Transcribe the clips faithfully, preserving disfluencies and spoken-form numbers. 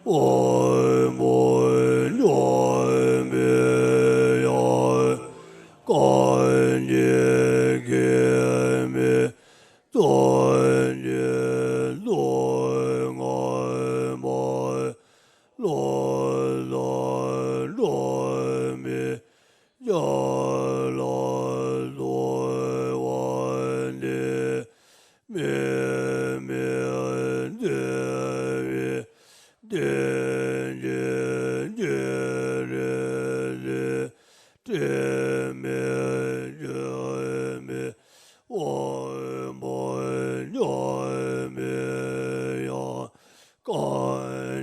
པདྨོ་མཉམ་མེད་དབྱངས། སྐད་སྙན་གེགས་མེད་སྟོབས་ཀྱིས། ལྷོ་ངོས་མར་ལྷོ་ལ་འགྲོ་མི་རྒྱ་ལ་གསོལ་བ་འདེབས། མི་མེད་འདུལ་བའི་གཏེར་ཆེན་རྒྱུད་རིང་གསལ། དྲི་མེད་འགྱུར་མེད་པདྨོ་མཉམ་མེད་དབྱངས། སྐད་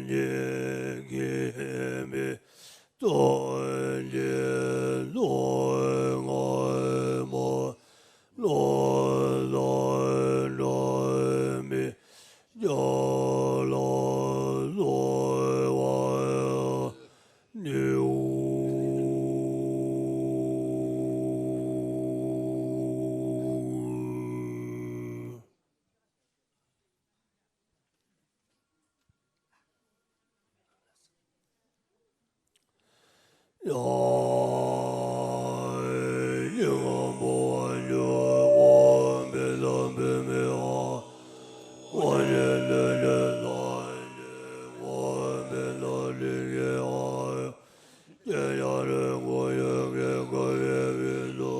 སྙན་གེགས་མེད་སྟོབས་ཀྱིས། ལྷོ་ངོས་མར་ལྷོ་ལ་འགྲོ་མི་རྒྱ་ལ་གསོལ་བ་འདེབས། ཡང་སྙིང་པོ་བ་ཡོད་དགོས་མི་ལ་འབུལ་མི་འོ། དངོས་གཞི་ལུས་ཀྱི་ལྷ་ཡི་དངོས་མི་ལ་རིགས་ཀྱི་འོ། ཀྱེ་ཡ་རེ་མགོ་ཡོད་ཀྱི་གོ་བའི་བི་སུ་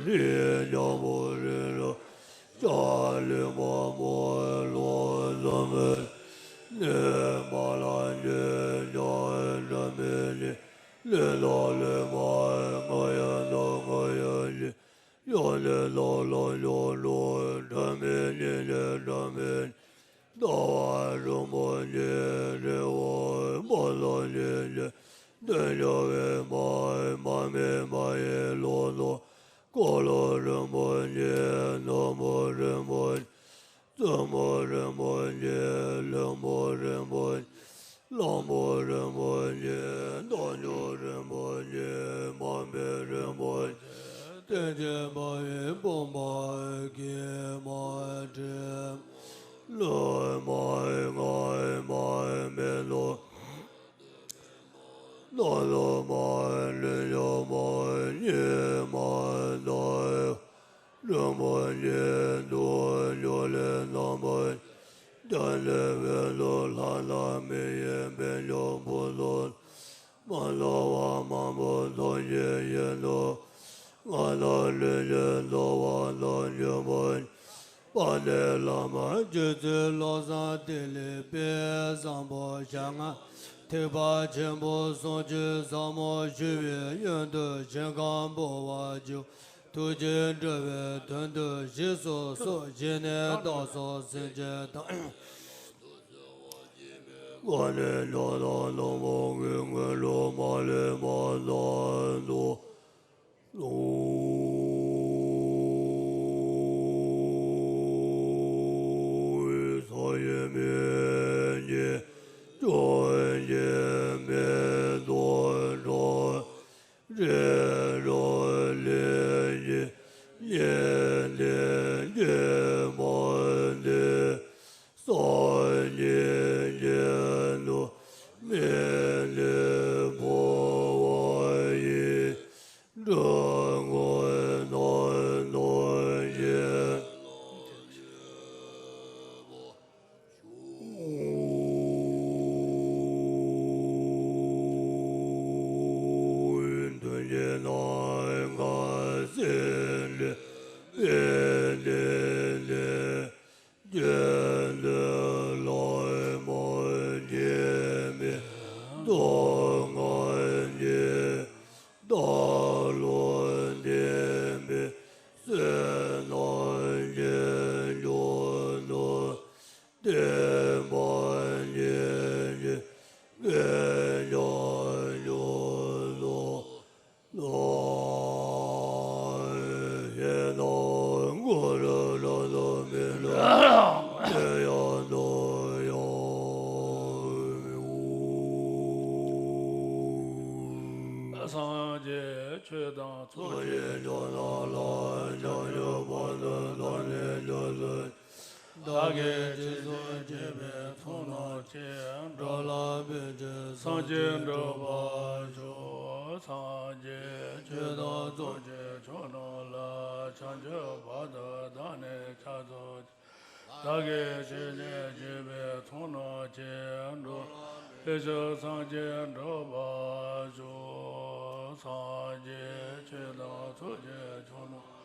ལི་ཡ་ཇ་མོ་རི་ར། ལྕགས་ལི་མ་མོ་ལོ་ཟ་མེ་ནི་མ་ལ་ཇེ་ཇ་འདྲ་མེ་ནི་ལི་ལ་ལི་མ་ང་ཡ་ད་ང་ཡ་ཇི་ཡོ་ལི་ལ་ལ་ཡོ་ལོ་འདྲ་མེ་ནི་ལི་འདྲ་མེ་ནི། ཟླ་བ་རིན་པོ་ཆེ་རི་བོ་སྤ་ལོ་ཆེ་ཆེ་སྟོན་འཇོ་བའི་མ་མ་མེ་མ་ཡི་ལོ་ལོ་འཁོར་ལོ་རིན་པོ་ཆེ་ནོར་བུ་རིན་པོ་ཆེ་བཙུན་མོ་རིན་པོ་ཆེ་བློན་པོ་རིན་པོ་ཆེ་གླང་པོ་རིན་པོ་ཆེ་རྟ་མཆོག་རིན་པོ་ཆེ་མ་མེ་རིན་པོ་ཆེ་སྟོན་ཆེན་པ་ཡི་དཔུང་པ་གི་མ་དྲི། ལོ་མ་ང་མ་མེ་ལོ། ལོ་ལོ་མ་ལི་ཡོ་མ་ཉི་མ་ད། རིན་པོ་ཆེ་དུ་འཇོ་ལེ་ནམ་པ། རྒྱ་ལེ་བེ་ལོ་ལྷ་ལ་མི་ཡི་དཔལ་འབྱོར་བུ་ལོ། མ་ལོ་བ་མ་མོ་ལོ་ཡེ་ཡེ་ལོ། ང་ལ་ལུས་ཀྱི་ལོ་བ་ལ་འཇུ་བ། པ་ལེ་བླ་མ་རྒྱུད་ཚོད་བློ་བཟང་ཏི་ལི་པའི་བཟང་པོ་ཞག་ལྔ་ཐེག་པ་ཆེན་པོ་ཟུང་འཇུག་ཟབ་མོ་ཞུ་བའི་ཡོན་དུ་ཞིང་ཁམས་འབུལ་བར་འགྱུར། ཐུགས་རྗེས་འགྲོ་བའི་དོན་དུ་བཞེས་སུ་གསོལ། བཞེས་ནས་བདག་སོགས་སེམས་ཅན་ཐམས་ཅད་ཀོ་ནེ་ཉོ་ན་ལོ་མོ་གི་ངོ་ལོ་མ་ལེ་མ་ལ་ལོ། ལོ། ས་ཡི་མི་ཉིད་སྐྱོན་གྱིས་མི་ལྡོག་འགྲོ། རེ་རེ་ལས་ཀྱི་ཉེ་འདས་ཀྱི་མ་འདས། སངས་རྒྱས་ཀྱི་ནུ་མི་ལས་འཕོ་བ་ཡི། འགྲོ་ངོ་ནོར་ནོར་གྱི། མཐུན་རྐྱེན་སྣ་ཁ་སེམས་ལས་འཕེལ་ལས་ལས། རྒྱལ་ལ་ལ་མོ་རྒྱལ་མེ་ཏོག་ང་རྒྱལ་བདག་བློ་ལྡན་པའི་བསོད་ནམས་རྒྱལ་འཇོག་ནོ། བསྟན་པ་རྒྱས་ཀྱི་དཔལ་འབྱོར་འཇོག་ནོ། ལོ། ཧེ་ནོ་གུ་རུ་ལོ་ལོ་མི་ལོ་ཧེ་ཡ་ནོ་ཡ་མི་འུ། སངས་རྒྱས་ཆོས་དང་ཚོགས་ཀྱི་ཇོ་ནང་ལ་བྱང་ཆུབ་བར་དུ་བདག་ནི་སྐྱབས་སུ། བདག་གིས་རྗེས་སུ་བྱས་པའི་ཚོགས་རྣམས་ཀྱིས། འགྲོ་ལ་ཕན་ཕྱིར་སངས་རྒྱས་འགྲུབ་པར་ཤོག་སངས་རྒྱས་ཆོས་དང་ཚོགས་ཀྱི་མཆོག་རྣམས་ལ། བྱང་ཆུབ་བར་དུ་བདག་ནི་ཕྱག་འཚལ་ཕྱིར། བདག་གིས་ཆོས་ནི་བགྱིས་པའི་ཚོགས་རྣམས་ཀྱིས། འགྲོ་ལ་ཕན་ཕྱིར་སངས་རྒྱས་འགྲུབ་པར་ཤོག་སངས་རྒྱས་ཆོས་དང་ཚོགས་ཀྱི་མཆོག་རྣམས།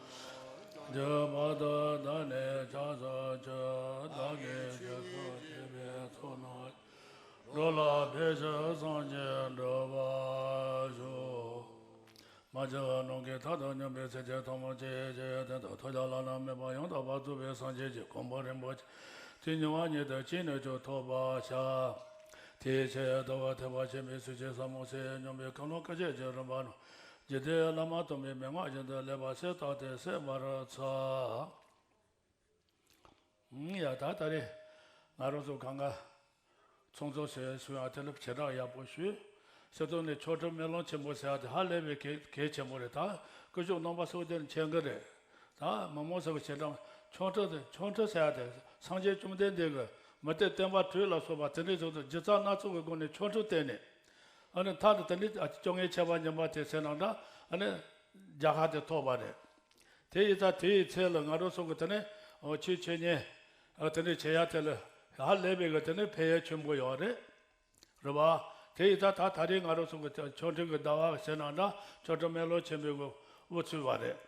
བར་དུ་བདག་ནི་ཕྱག་འཚལ་ཕྱིར། བདག་གིས་རྗེས་སུ་བྱས་པའི་ཚོགས་རྣམས། འགྲོ་ལ་ཕན་ཕྱིར་སངས་རྒྱས་འགྲུབ་པར་ཤོག་མ་གྱུར་ནམ་མཁའི་མཐའ་དང་མཉམ་པའི་སེམས་ཅན་ཐམས་ཅད་ཀྱི་དོན་དུ། ཐོབ་བྱ་བླ་ན་མེད་པ་ཡང་དག་པར་རྫོགས་པའི་སངས་རྒྱས་ཀྱི་གོ་འཕང་རིན་པོ་ཆེ། དེ་ཉེ་བར་གཉིས་དང་གཅིག་ནས་ཀྱང་ཐོབ་པར་བྱ། དེའི་ཕྱིར་ཐུབ་པ་ཐེག་པ་ཆེན་པོའི་ཚུལ་གྱིས་ཟབ་མོ་སེམས་དཔའི་སྙིང་པོའི་ཀུན་སློང་བསྐལ་བརྒྱའི་རིམ་པ་རྣམས། འཇིག་རྟེན་བླ་མ་དམ་པའི་མན་ངག་བཞིན་དུ་ལེགས་པར་གསལ་བཏབ་སྟེ་གསན་པར་འཚལ། ཡ་ད་ད་རེས་ང་རང་ཚོ་གང་ག་ཚོགས་འཛོམས་ཟེར་སུ་ཡང་དེ་ལ་ཞེ་དྲག་ཡག་པོ་ཞུས། ཟེར་དུས་ནི་མཆོག་སྤྲུལ་སྨོན་ལམ་ཆེན་པོ་ཟེར་ཡ་དེ་ཧ་ལས་པའི་གལ་གལ་ཆེན་པོ་རེད། ད་སྐུ་ཞབས་རྣམ་པ་སོགས་དེ་ནི་མཁྱེན་གི་རེད། ད་མི་མང་ཚོ་གི་ཞེ་དྲག་མཆོག་སྤྲུལ་དེ་མཆོག་སྤྲུལ་ཟེར་ཡ་དེ་སངས་རྒྱས་བཅོམ་ལྡན་འདས་ཀྱི་མུ་སྟེགས་སྟོན་པ་དྲུག་ལ་སོགས་པ་དེ་འདྲའི་ཚོགས་དུ་སྒྱུ་རྩལ་སྣ་ཚོགས་ཀྱི་སྒོ་ནས་མཆོག་སྤྲུལ་བསྟན་ནས། ཨ་ནི་མཐའ་དུ་དེ་ནི་སྐྱོ་ངལ་ཆེ་བ་ཉམས་པ་དེ་ཚེ་ནང་འདྲ་ཨ་ནི་རྒྱལ་ཁ་དེ་ཐོབ་པ་རེད། དེ་ཡི་ད་དེ་ཡི་ཚེ་ལ་ང་རང་ཚོ་གི་དེ་ནི་ཆོས་འཆད་ཉན་དེ་འདྲ་བྱེད་ཡ་དེ་ལ་ཧ་ལས་པའི་གི་དེ་ནི་ཕན་ཡོན་ཆེན་པོ་ཡོད་རེད། རེད་བ། དེ་ཡི་ད་ད་ད་རེས་ང་རང་ཚོ་གི་མཆོག་སྤྲུལ་གི་ཟླ་བ་ཟེར་ན་འདྲ་མཆོག་སྤྲུལ་སྨོན་ལམ་ཆེན་པོའི་གི་དབུ་ཚུགས་པ་རེད།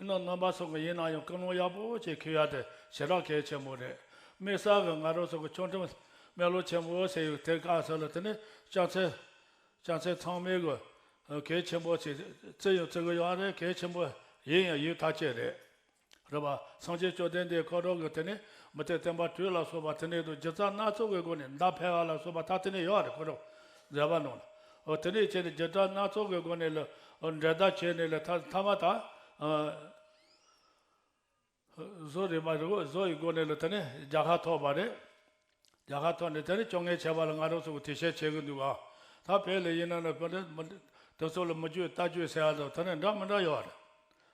ཨ་ནི་རྣམ་པ་ཚོ་གི་ཡིན་ན་ཡང་ཀུན་སློང་ཡག་པོ་ཅིག་འཁྱེར་ཡ་དེ་ཞེ་དྲག་གལ་ཆེན་པོ་རེད། དམིགས་བསལ་གི་ང་རང་ཚོ་གི་མཆོག་སྤྲུལ་སྨོན་ལམ་ཆེན་པོ་ཟེར་ཡོད་དེ་སྐབས་སུ་ལ་དེ་ནི་ལྕགས་ཚན། ལྕགས་ཚན་ཚང་མའི་གི་གལ་ཆེན་པོ་ཞིག་བརྩི་ཡང་བརྩི་གི་ཡོད་རེད། གལ་ཆེན་པོ་ཡིན་ཡང་ཡིན་ཐག་ཆོད་རེད། རེད་པ། སངས་རྒྱས་བཅོམ་ལྡན་འདས་ཁོ་རང་གི་དེ་ནི་མུ་སྟེགས་སྟོན་པ་དྲུག་ལ་སོགས་པ་དེ་ནས་དུ་སྒྱུ་རྩལ་སྣ་ཚོགས་ཀྱི་སྒོ་ནས་མདའ་འཕེན་པ་ལ་སོགས་པ་ད་དེ་ནས་ཡོད་རེད། ཁོ་རང་མཛད་པ་ནང་ལ། འོ་དེ་ནས་བྱས་ནས་སྒྱུ་རྩལ་སྣ་ཚོགས་ཀྱི་སྒོ་ནས་ལ་འོ་འགྲན་ཟླ་བྱས་ནས་ལ་ཐ་ཐ་མ་ད། བཟོ་རིག་པ་རི་བོ་བཟོ་ཡི་སྒོ་ནས་ལ་དེ་ནས་རྒྱལ་ཁ་ཐོབ་པ་རེད། རྒྱལ་ཁ་ཐོབ་ནས་དེ་ནས་སྐྱོ་ངལ་ཆེ་བ་ལ་ང་རང་ཚོ་གི་དེ་ཤེས་བྱེད་གི་འདུག་ཨ། ད་བོད་ལ་ཡིན་ན་ནི་བོད་འདི་མི་དེ་ཚོ་ལ་མི་རྒྱུད་ལྟ་རྒྱུད་ཟེར་ཡ་དང་དེ་ནས་འདྲ་མི་འདྲ་ཡོད་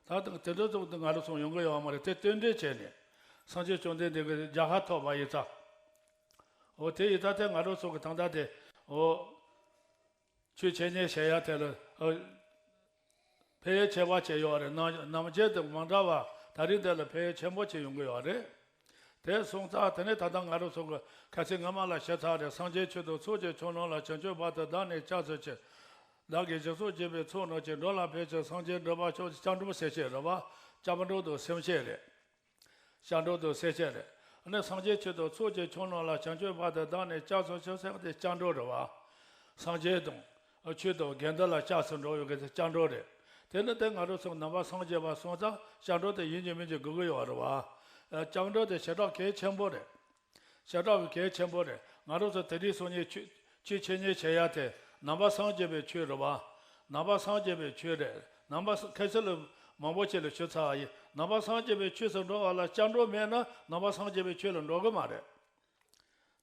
རེད། ད་དེ་འདྲ་ཚོ་ང་རང་ཚོ་ཡོང་གི་ཡོད་མ་རེད། དེ་རྟེན་འབྲེལ་བྱས་ནས་སངས་རྒྱས་བཅོམ་ལྡན་འདས་ཀྱི་རྒྱལ་ཁ་ཐོབ་པ་ཡིན་ཙང་། འོ་དེ་ཡིན་ཙང་དེ་ང་རང་ཚོ་གི་ད་ལྟ་དེ་འོ། ཆོས་འཆད་ཉན་བྱེད་ཡ་དེ་ལ་ཨ། ཕན་ཡོན་ཆེ་བ་ཅིག་ཡོད་རེད། ནམ་ནམ་རྒྱུན་དུ་མ་འདྲ་བ་ད་རིང་དེ་ལ་ཕན་ཡོན་ཆེན་པོ་ཅིག་ཡོང་གི་ཡོད་རེད། དེ་སོང་ཙང་དེ་ནས་ད་ལྟ་ང་རང་ཚོ་གི་ཁ་སང་སྔ་མ་ལ་བཤད་ཚར་རེད། སངས་རྒྱས་ཆོས་དང་ཚོགས་ཀྱི་མཆོག་རྣམས་ལ། བྱང་ཆུབ་བར་དུ་བདག་ནི་ཕྱག་འཚལ་ཕྱིར། བདག་གིས་སྦྱིན་སོགས་བགྱིས་པའི་ཚོགས་རྣམས་ཀྱིས། འགྲོ་ལ་ཕན་ཕྱིར་སངས་རྒྱས་འགྲུབ་པར་ཤོག་སྐྱབས་འགྲོ་ཟེར་བྱས་རེད་བ། སྐྱབས་འགྲོ་དང་སེམས་བསྐྱེད་རེད། སྐྱབས་འགྲོ་དང་སེམས་བསྐྱེད་རེད། ཨ་ནི་སངས་རྒྱས་ཆོས་དང་ཚོགས་ཀྱི་མཆོག་རྣམས་ལ། བྱང་ཆུབ་བར་དུ་བདག་ནི་ཕྱག་འཚལ་ཕྱིར་ཟེར་བ་དེ་སྐྱབས་འགྲོ་རེད་བ། སངས་རྒྱས་དང་ཆོས་དང་དགེ་འདུན་ལ་སྐྱབས་སུ་འགྲོ་བའི་གི་སྐྱབས་འགྲོ་རེད། དེ་ནི་དེ་ང་རང་ཚོ་ནང་པ་སངས་རྒྱས་པ་སོང་ཙང་སྐྱབས་འགྲོ་དེ་ཡིན་གཅིག་མིན་གཅིག་དགོས་ཀྱི་ཡོད་རེད་བ། སྐྱབས་འགྲོ་དེ་ཞེ་དྲག་གལ་ཆེན་པོ་རེད། ཞེ་དྲག་གི་གལ་ཆེན་པོ་རེད། ང་རང་ཚོ་དེ་རིང་སང་ཉིན་ཆོས་ཆོས་འཆད་ཉན་བྱེད་ཡ་དེ་ནང་པ་སངས་རྒྱས་པའི་ཆོས་རེད་བ། ནང་པ་སངས་རྒྱས་པའི་ཆོས་རེད། ནང་པ་ཁ་སང་ལ་མང་པོ་ཅིག་ལ་ཞུ་ཚར་བ་ཡིན། ནང་པ་སངས་རྒྱས་པའི་ཆོས་སུ་འགྲོ་བ་ལ་སྐྱབས་འགྲོ་མེད་ན་ནང་པ་སངས་རྒྱས་པའི་ཆོས་ལ་འགྲོ་གི་མ་རེད།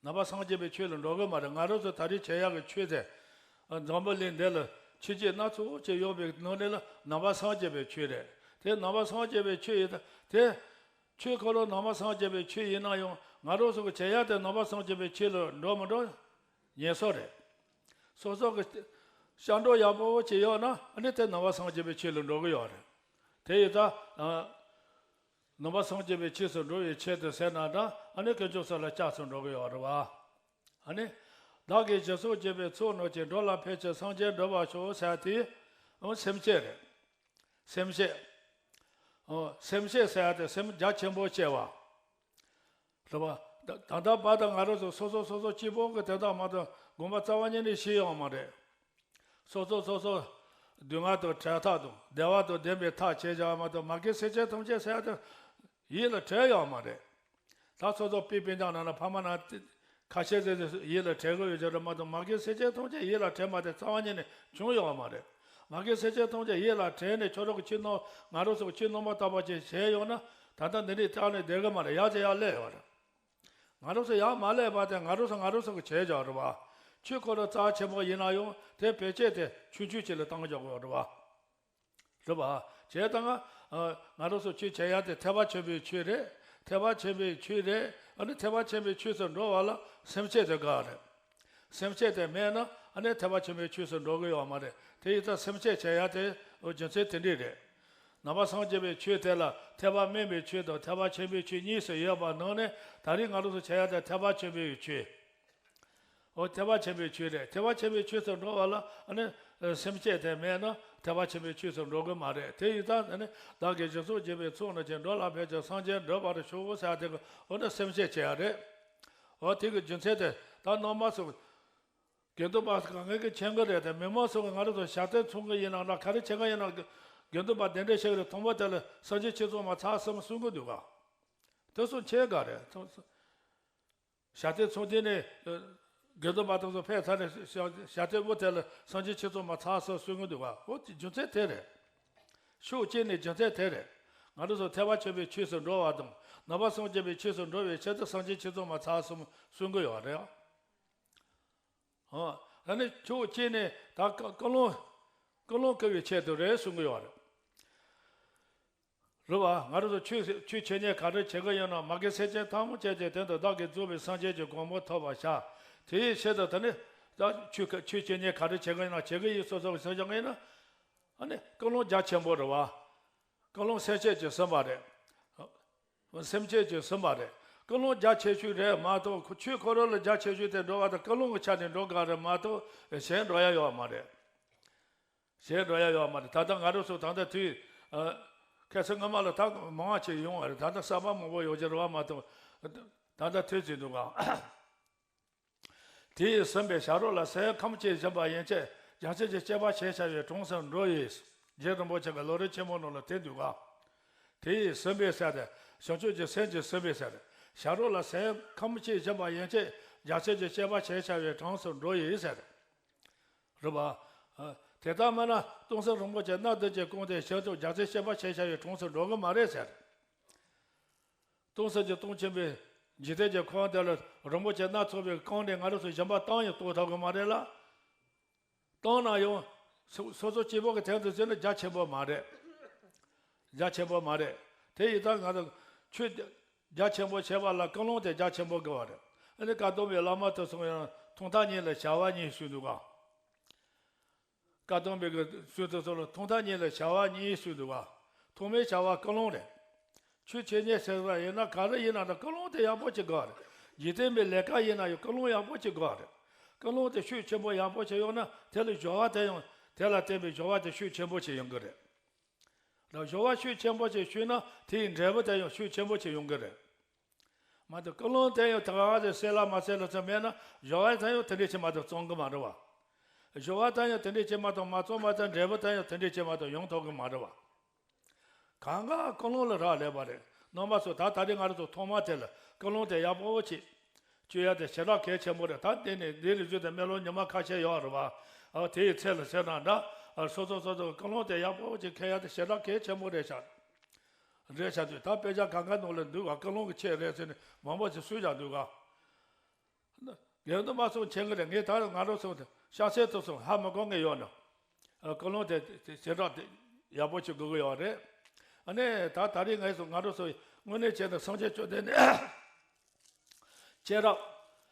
ནང་པ་སངས་རྒྱས་པའི་ཆོས་ལ་འགྲོ་གི་མ་རེད། ང་རང་ཚོ་ད་རེས་བྱེད་ཡག་གི་ཆོས་དེ། འཛམ་བུ་གླིང་འདི་ལ་ཆོས་བརྒྱུད་སྣ་ཚོགས་ཅིག་ཡོད་པའི་ནང་ནས་ལ་ནང་པ་སངས་རྒྱས་པའི་ཆོས་རེད། དེ་ནང་པ་སངས་རྒྱས་པའི་ཆོས་ཡིན་ད་དེ། ཆོས་ཁོ་རང་ནང་པ་སངས་རྒྱས་པའི་ཆོས་ཡིན་ན་ཡང་ང་རང་ཚོ་གི་བྱེད་ཡག་དེ་ནང་པ་སངས་རྒྱས་པའི་ཆོས་ལ་འགྲོ་མི་འགྲོ། ངེས་སོ་རེད། སོ་སོ་གི་སྐྱབས་འགྲོ་ཡག་པོ་ཅིག་ཡོད་ན་ཨ་ནི་དེ་ནང་པ་སངས་རྒྱས་པའི་ཆོས་ལ་འགྲོ་གི་ཡོད་རེད། དེ་ཡིན་ད། ནང་པ་སངས་རྒྱས་པའི་ཆོས་སུ་འགྲོ་བའི་ཆེད་དུ་ཟེར་ན་འདྲ་ཨ་ནི་དཀོན་མཆོག་གསུམ་ལ་སྐྱབས་སུ་འགྲོ་གི་ཡོད་རེད་བ། ཨ་ནི། བདག་གིས་སྦྱིན་སོགས་བགྱིས་པའི་ཚོགས་རྣམས་ཀྱིས། འགྲོ་ལ་ཕན་ཕྱིར་སངས་རྒྱས་འགྲུབ་པར་ཤོག་ཟེར་དེ། ཨོ་སེམས་བསྐྱེད་རེད། སེམས་བསྐྱེད། ཨོ་སེམས་བསྐྱེད་ཟེར་ཡ་དེ་སེམས་རྒྱ་ཆེན་པོ་བསྐྱེད་པ། རེད་བ། ད་ད་ལྟ་བར་དུ་ང་རང་ཚོ་སོ་སོ་སོ་སོ་གཅིག་པོ་གི་དེ་དག་མ་གཏོགས་དགོངས་པ་རྩ་བ་ཉིད་ནས་ཞིག་ཡོང་མ་རེད། སོ་སོ་སོ་སོ་སྡུག་བསྔལ་དང་བྲལ་ཐབས་དང་བདེ་བ་དང་ལྡན་པའི་ཐབས་བྱེད་བཞག་མ་གཏོགས་མ་གི་སེམས་ཅན་ཐམས་ཅད་ཟེར་ཡ་དེ་ཡིད་ལ་དྲན་ཡོད་མ་རེད། ད་སོ་སོ་པི་པི་འདྲ་ན་ན་ཕ་མ་ན་ཁ་ཤས་ཟེར་ཡིད་ལ་དྲན་གི་ཡོད་ཅེས་རེད་མ་གཏོགས་མ་གི་སེམས་ཅན་ཐམས་ཅད་ཡིད་ལ་དྲན་པ་དེ་རྩ་བ་ཉིད་ནས་བྱུང་ཡོད་མ་རེད། མ་གི་སེམས་ཅན་ཐམས་ཅད་ཡིད་ལ་དྲན་ནས་ཁྱོད་རང་གི་ཁྱིམ་ནང་ང་རང་ཚོ་གི་ཁྱིམ་ནང་མ་ལྟ་བ་ཅིག་བྱས་ཡོང་ན་ད་ལྟ་འདི་འདྲའི་རྩ་ནས་བསྡད་གི་མ་རེད། ཡག་ཅིག་ཡར་སླེབས་ཡོད་རེད། ང་རང་ཚོ་ཡར་མ་སླེབས་པ་དེ་ང་རང་ཚོ་ང་རང་ཚོ་གི་བྱས་བཞག་རེད་བ། ཆོས་ཁོ་རང་རྩ་ཆེན་པོ་ཡིན་ན་ཡང་དེ་བེད་སྤྱད་དེ་ཆུང་ཆུང་ཅིག་ལ་བཏང་བཞག་གི་ཡོད་རེད་བ། རེད་བ། བྱས་ཙང་ང་རང་ཚོ་ཆོས་བྱེད་ཡ་དེ་ཐེག་པ་ཆེན་པོའི་ཆོས་རེད། ཐེག་པ་ཆེན་པོའི་ཆོས་རེད། ཨ་ནི་ཐེག་པ་ཆེན་པོའི་ཆོས་སུ་འགྲོ་བ་ལ་སེམས་བསྐྱེད་དེ་དགོས་རེད། སེམས་བསྐྱེད་དེ་མེད་ན་ཨ་ནི་ཐེག་པ་ཆེན་པོའི་ཆོས་སུ་འགྲོ་གི་ཡོད་མ་རེད། དེ་ཡིན་ཙང་སེམས་བསྐྱེད་བྱེད་ཡ་དེ་རྒྱུ་མཚན་དེ་འདྲས་རེད། ནང་པ་སངས་རྒྱས་པའི་ཆོས་དེ་ལ་ཐེག་པ་དམན་པའི་ཆོས་དང་ཐེག་པ་ཆེན་པོའི་ཆོས་གཉིས་སུ་ཡོད་པ་ནང་ནས་ད་རིང་ང་རང་ཚོ་བྱེད་ཡ་དེ་ཐེག་པ་ཆེན་པོའི་ཆོས། འོ་ཐེག་པ་ཆེན་པོའི་ཆོས་རེད། ཐེག་པ་ཆེན་པོའི་ཆོས་སུ་འགྲོ་བ་ལ་ཨ་ནི་སེམས་བསྐྱེད་དེ་མེད་ན་ཐེག་པ་ཆེན་པོའི་ཆོས་སུ་འགྲོ་གི་མ་རེད། དེ་ཡིན་ཙང་ཨ་ནི་བདག་གིས་སྦྱིན་སོགས་བགྱིས་པའི་ཚོགས་རྣམས་ཀྱིས། འགྲོ་ལ་ཕན་ཕྱིར་སངས་རྒྱས་འགྲུབ་པར་ཤོག་ཟེར་དེ་གི་འོ་ན་སེམས་བསྐྱེད་བྱེད་ཡ་རེད། འོ་དེ་གི་རྒྱུ་མཚན་དེ་ད་རྣམ་པ་ཚོ་དགེ་འདུན་པ་གང་ག་གིས་མཁྱེན་གི་རེད་དེ། མི་མང་ཚོ་གིས་ང་རང་ཚོ་ཞབས་བརྟན་ཚོགས་གི་ཡིན་ན་ན་ག་རེ་བྱེད་གི་ཡིན་ན་དགེ་འདུན་པ་དེ་འདྲ་ཞིག་རེད། དང་པོ་དེ་ལ་སངས་རྒྱས་ཆོས་ཚོགས་མ་ཚར་གསུམ་གསུང་གི་འདུག་ག་དེ་ཚོ་མཁྱེན་ག་རེད། ཚོ་ཚོ་ཞབས་བརྟན་ཚོགས་དེ་ནས་དགེ་འདུན་པ་དེ་ཚོ་ཕེབས་ཚར་ནས་ཞབས་བརྟན་དབུ་དེ་ལ་སངས་རྒྱས་ཆོས་ཚོགས་མ་ཚར་གསུམ་གསུང་གི་འདུག་ག་འོ་དེ་རྒྱུ་མཚན་དེ་རེད། ཕྱོགས་གཅིག་ནས་རྒྱུ་མཚན་དེ་རེད། ང་རང་ཚོ་ཐེག་པ་ཆེན་པོའི་ཆོས་སུ་འགྲོ་བ་དང་ནང་པ་སངས་རྒྱས་པའི་ཆོས་སུ་འགྲོ་བའི་ཆེད་དུ་སངས་རྒྱས་ཆོས་ཚོགས་མ་ཚར་གསུམ་གསུང་གི་ཡོད་རེད། ཨ་ནི་ཕྱོགས་གཅིག་ནས་ད་ཀུན་སློང་ཀུན་སློང་བསྐུལ་བའི་ཆེད་དུ་རེད་གསུང་གི་ཡོད་རེད། རེད་བ། ང་རང་ཚོ་ཆོས་ཆོས་འཆད་ཉན་ག་རེ་བྱེད་ཀྱི་ཡོད་ན་མ་རྒན་སེམས་ཅན་ཐམས་ཅད་ཀྱི་དོན་དུ་བདག་གིས་རྫོགས་པའི་སངས་རྒྱས་ཀྱི་གོ་འཕང་ཐོབ་པར་བྱ། དེའི་ཆེད་དུ་ད་ནི་ད་ཆོས་ཆོས་འཆད་ཉན་ག་རེ་བྱེད་ཀྱི་ཡོད་ན་བྱེད་ཀྱི་ཡིན་སོ་སོ་གི་སེམས་ཅན་ཡིན་ན། ཨ་ནི་ཀུན་སློང་རྒྱ་ཆེན་པོ་རེད་བ། ཀུན་སློང་སེམས་བསྐྱེད་ཀྱིས་ཟིན་པ་རེད། སེམས་བསྐྱེད་ཀྱིས་ཟིན་པ་རེད། ཀུན་སློང་རྒྱ་ཆེ་ཤོས་རེད་མ་གཏོགས་ཁོ་ཆོས་ཁོ་རང་ལ་རྒྱ་ཆེ་ཤོས་དེ་འགྲོ་བ་དང་ཀུན་སློང་གི་ཆ་ནས་འགྲོ་ག་རེད་མ་གཏོགས་གཞན་འགྲོ་ཡ་ཡོད་མ་རེད། གཞན་འགྲོ་ཡ་ཡོད་མ་རེད། ད་ལྟ་ང་རང་ཚོ་ད་ལྟ་དུས་ཁ་སང་སྔོན་མ་ལ་ད་མང་བ་ཅིག་ཡོང་བ་རེད། ད་ལྟ་གསར་པ་མང་པོ་ཡོང་གི་རེད་བ་མ་གཏོགས་ད་ལྟ་དུས་ཚོད་འདུག་ག་དེ་ཡིས་ཟིན་པའི་བྱ་རོག་ལ་ཟས་ཁམ་གཅིག་སྦྱིན་པ་ཡན་ཆད་རྒྱལ་སྲས་ཀྱི་སྤྱད་པ་བྱས་བྱ་བའི་གྲངས་སུ་འགྲོ་ཡི། རྗེ་རིན་པོ་ཆེ་གི་ལམ་རིམ་ཆེན་མོ་ནང་ལ་དེ་འདུག་ག་དེ་ཡིས་ཟིན་པའི་ཟེར་ཏེ་བྱང་ཆུབ་ཀྱི་སེམས་ཀྱིས་ཟིན་པའི་ཟེར་ཏེ་བྱ་རོག་ལ་ཟས་ཁམ་གཅིག་སྦྱིན་པ་ཡན་ཆད་རྒྱལ་སྲས་ཀྱི་སྤྱད་པ་བྱས་བྱ་བའི་གྲངས་སུ་འགྲོ་ཡི་ཟེར། རེད་པ། དེ་ལྟར་སྨྲས་ན་སྟོང་གསལ་རིན་པོ་ཆེ་སྣ་བདུན་གྱིས་བཀང་སྟེ་ཞིང་དུ་རྒྱལ་སྲས་སྤྱད་པ་བྱས་བྱ་བའི་གྲངས་སུ་འགྲོ་གི་མ་རེད་ཟེར། སྟོང་གསལ་གྱི་སྟོང་ཆེན་པོའི་འཇིག་རྟེན་གྱི་ཁམས་དེ་ལ་རིན་པོ་ཆེ་སྣ་ཚོགས་པས་བཀང་ནས་ང་རང་ཚོ་སྦྱིན་པ་བཏང་ཡང་གཏོང་ཐུབ་ཀྱི་མ་རེད་ལ། བཏང་ན་ཡང་སོ་སོ་སོ་སྐྱེ་བོ་གི་དོན་དུ་བྱས་ན་རྒྱ་ཆེན་པོ་མ་རེད། རྒྱ་ཆེན་པོ་མ་རེད། དེ་ཡིན་ཙང་ང་ཚོ་ཆོས་རྒྱ་ཆེན་པོ་བྱེད་པ་ལ་ཀུན་སློང་དེ་རྒྱ་ཆེན་པོ་དགོས་པ་རེད། ཨ་ནི་བཀའ་གདམས་པའི་བླ་མ་དེ་ཚོ་ཡང་ཐོག་མཐའ་གཉིས་ལ་བྱ་བ་གཉིས་གསུངས་འདུག་ག་བཀའ་གདམས་པའི་གི་གསུང་དེ་ཚོ་ལ་ཐོག་མཐའ་གཉིས་ལ་བྱ་བ་གཉིས་གསུངས་འདུག་ག་ཐོག་མའི་བྱ་བ་ཀུན་སློང་རེད། ཆོས་འཆད་ཉན་ཟེར་བ་ཡིན་ན་ག་རེ་ཡིན་ན་ད་ཀུན་སློང་དེ་ཡག་པོ་ཅིག་དགོས་རེད། འཇིག་རྟེན་པའི་ལས་ཀ་ཡིན་ན་ཡང་ཀུན་སློང་ཡག་པོ་ཅིག་དགོས་རེད། ཀུན་སློང་དེ་ཤུགས་ཆེན་པོ་ཡག་པོ་ཅིག་ཡོད་ན་དེ་ལ་སྦྱོར་བ་དེ་ཡང་དེ་ལ་བརྟེན་པའི་སྦྱོར་བ་དེ་ཤུགས་ཆེན་པོ་ཅིག་ཡོང་གི་རེད། ད་སྦྱོར་བ་ཤུགས་ཆེན་པོ་ཅིག་ཞུས་ན་དེའི་འབྲས་བུ་དེ་ཡང་ཤུགས་ཆེན་པོ་ཅིག་ཡོང་གི་རེད། མ་གཏོགས་ཀུན་སློང་དེ་ཡང་ད་ག་ཟེ་གསལ་ལ་མ་གསལ་ལ་ཚོད་མེད་ན་སྦྱོར་བ་དེ་ཡང་དེ་འདྲས་ཅིག་མ་གཏོགས་བཙོང་གི་མ་རེད་བ། སྦྱོར་བ་དེ་ཡང་དེ་འདྲས་ཅིག་མ་གཏོགས་མ་བཙོང་བ་དང་འབྲས་བུ་དེ་ཡང་དེ་འདྲས་ཅིག་མ་གཏོགས་ཡོང་ཐུབ་གི་མ་རེད་བ། གང་ག་ཀུན་སློང་ལ་རག་ལས་པ་རེད། རྣམ་པ་ཚོ་ད་ད་རེས་ང་རང་ཚོ་ཐོག་མ་དེ་ལ་ཀུན་སློང་དེ་ཡག་པོ་ཅིག་སྤྱོད་ཡ་དེ་ཞེ་དྲག་གལ་ཆེན་པོ་རེད། ད་འདི་ནས་འདི་ནས་བཟུང་སྟེ་སྨོན་ལམ་ཉི་མ་ཁ་ཤས་ཡོད་རེད་བ། ཨ་དེའི་ཚེ་ལ་ཟེར་ན་འདྲ། ཨ་སོ་སོ་སོ་སོ་ཀུན་སློང་དེ་ཡག་པོ་ཅིག་འཁྱེར་ཡ་དེ་ཞེ་དྲག་གལ་ཆེན་པོ་རེད་ཤག་རེད་ཤག་དུས་ད་དཔེ་ཆ་གང་ག་ནང་ལ་འདུག་ག་ཀུན་སློང་གི་ཆེད་རེད་ཟེར་ནས་མང་པོ་ཞིག་གསུངས་ཀྱང་འདུག་ག་དགེ་འདུན་པ་ཚོ་མཁྱེན་གི་རེད། ངས་ད་ང་རང་ཚོ་ཤ་ཚའི་ཐོག་སོང་ཧ་མི་གོ་ངེས་ཡོད་ནོ། ཨ་ཀུན་སློང་དེ་དེ་ཞེ་དྲག་དེ་ཡག་པོ་ཅིག་དགོས་ཀྱི་ཡོད་རེད། ཨ་ནི་ད་ད་རེས་ངས་སོ་ང་རང་ཚོ་དངོས་གནས་བྱས་ན་སངས་རྒྱས་བཅོམ་ལྡན་འདས་སྐྱེས་རབས་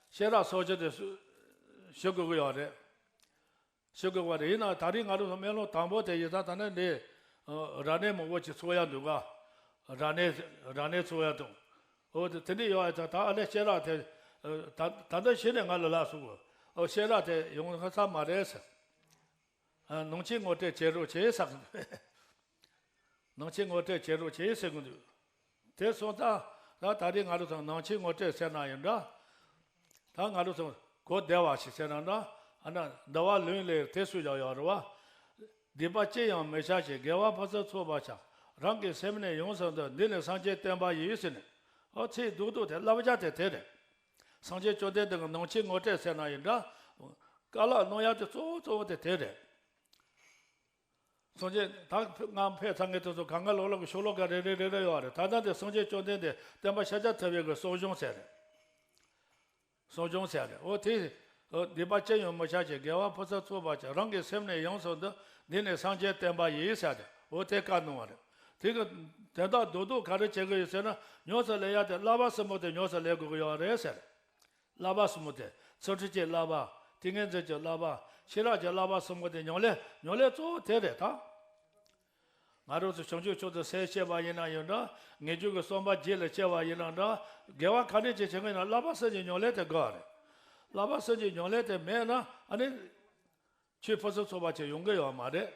སྐྱེས་རབས་སོགས་ཀྱི་དེ་ཞུ་དགོས་ཀྱི་ཡོད་རེད། ཞུ་དགོས་པ་རེད། ཡིན་ནའང་ད་རེས་ང་རང་ཚོ་སྨོན་ལམ་དང་པོ་དེ་ཡིན་ཙང་ད་ནི་འདི་རབ་གནས་མང་པོ་ཅིག་ཚོགས་ཡ་འདུག་ག་རབ་གནས་རབ་གནས་ཚོགས་ཡ་དང་། འོ་དེ་དེ་འདྲ་ཡོད་ཡ་ད་ད་ཨ་ནི་སྐྱེས་རབས་དེ་ད་ད་ལྟ་གཞི་ནས་ང་ལ་ལབ་སོང་གོ་ཨོ་སྐྱེས་རབས་དེ་ཡོང་ས་མ་རེད་ཟེར། ནང་ཆོས་ངོ་སྤྲོད་བྱེད་རོགས་བྱེད་ཟེར། ནང་ཆོས་ངོ་སྤྲོད་བྱེད་རོགས་བྱེད་ཟེར་གི་འདུག་དེ་སོང་ཙང་ད་ད་རེས་ང་རང་ཚོ་ནང་ཆོས་ངོ་སྤྲོད་ཟེར་ན་ཡང་འདྲ། ད་ང་རང་ཚོ་གོ་བདེ་བ་ཞིག་ཟེར་ན་འདྲ། ཨ་ན་འདུལ་བ་ལུང་ལས་དེ་སུས་ཀྱང་ཡོད་རེད་བ། སྡིག་པ་ཅི་ཡང་མི་བྱ་ཞིང་། དགེ་བ་ཕུན་སུམ་ཚོགས་པར་བྱ། རང་གི་སེམས་ནི་ཡོངས་སུ་འདུལ། འདི་ནི་སངས་རྒྱས་བསྟན་པ་ཡིན་ཟེར་ནས། ཨོ་ཚིག་རྡོག་རྡོག་དེ་བསླབ་བྱ་དེ་དེ་རེད། སངས་རྒྱས་བཅོམ་ལྡན་འདས་ཀྱི་ནང་ཆོས་ངོ་སྤྲོད་ཟེར་ན་ཡང་འདྲ། བཀའ་སློབ་གནང་ཡ་དེ་གཙོ་བོ་གཙོ་བོ་དེ་དེ་རེད། སངས་རྒྱས་ད་སྔ་ཕེབས་ཚར་མཁན་དེ་ཚོ་གང་ག་ལོག་ལོག་གི་ཤོག་ལོ་ཀ་རེ་རེ་རེ་རེ་ཡོད་རེད། ད་ལྟ་དེ་སངས་རྒྱས་བཅོམ་ལྡན་འདས་བསྟན་པ་ཤཱཀྱ་ཐུབ་པའི་གི་གསུང་གཞུང་ཟེར་རེད། གསུང་གཞུང་ཟེར་རེད། འོ་དེ་སྡིག་པ་ཅི་ཡང་མི་བྱ་ཞིང་། དགེ་བ་ཕུན་སུམ་ཚོགས་པར་བྱ། རང་གི་སེམས་ནི་ཡོངས་སུ་འདུལ། འདི་ནི་སངས་རྒྱས་བསྟན་པ་ཡིན་ཟེར་རེད། འོ་དེ་བཀའ་གནང་བ་རེད། དེ་གི་དོན་དག་རྡོག་རྡོག་ག་རེ་བྱེད་ཀྱི་ཡོད་ཟེར་ན། ཉམས་སུ་ལེན་ཡ་དེ་བསླབ་པ་གསུམ་པོ་དེ་ཉམས་སུ་ལེན་དགོས་ཀྱི་ཡོད་རེད་ཟེར། བསླབ་པ་གསུམ་པོ་དེ་ཚུལ་ཁྲིམས་ཀྱི་བསླབ་པ། ཏིང་ངེ་འཛིན་གྱི་བསླབ་པ། ཤེས་རབ་ཀྱི་བསླབ་པ་གསུམ་པོ་དེ་ཉམས་ལེན་ཉམས་ལེན་གཙོ་བོ་དེ་རེད་ད། ང་རང་ཚོ་བྱང་ཆུབ་མཆོག་ཏུ་སེམས་བསྐྱེད་པ་ཡིན་ན་ཡང་འདྲ། ངེས་འབྱུང་གི་བསམ་པ་རྒྱུད་ལ་སྐྱེ་བ་ཡིན་ན་འདྲ། དགེ་བ་ག་འདྲ་ཅིག་བྱེད་ཀྱི་ཡིན་ན་བསླབ་པ་གསུམ་གྱི་ཉམས་ལེན་དེ་དགོས་རེད། བསླབ་པ་གསུམ་གྱི་ཉམས་ལེན་དེ་མེད་ན་ཨ་ནི། ཆོས་ཕུན་སུམ་ཚོགས་པ་ཅིག་ཡོང་གི་ཡོད་མ་རེད།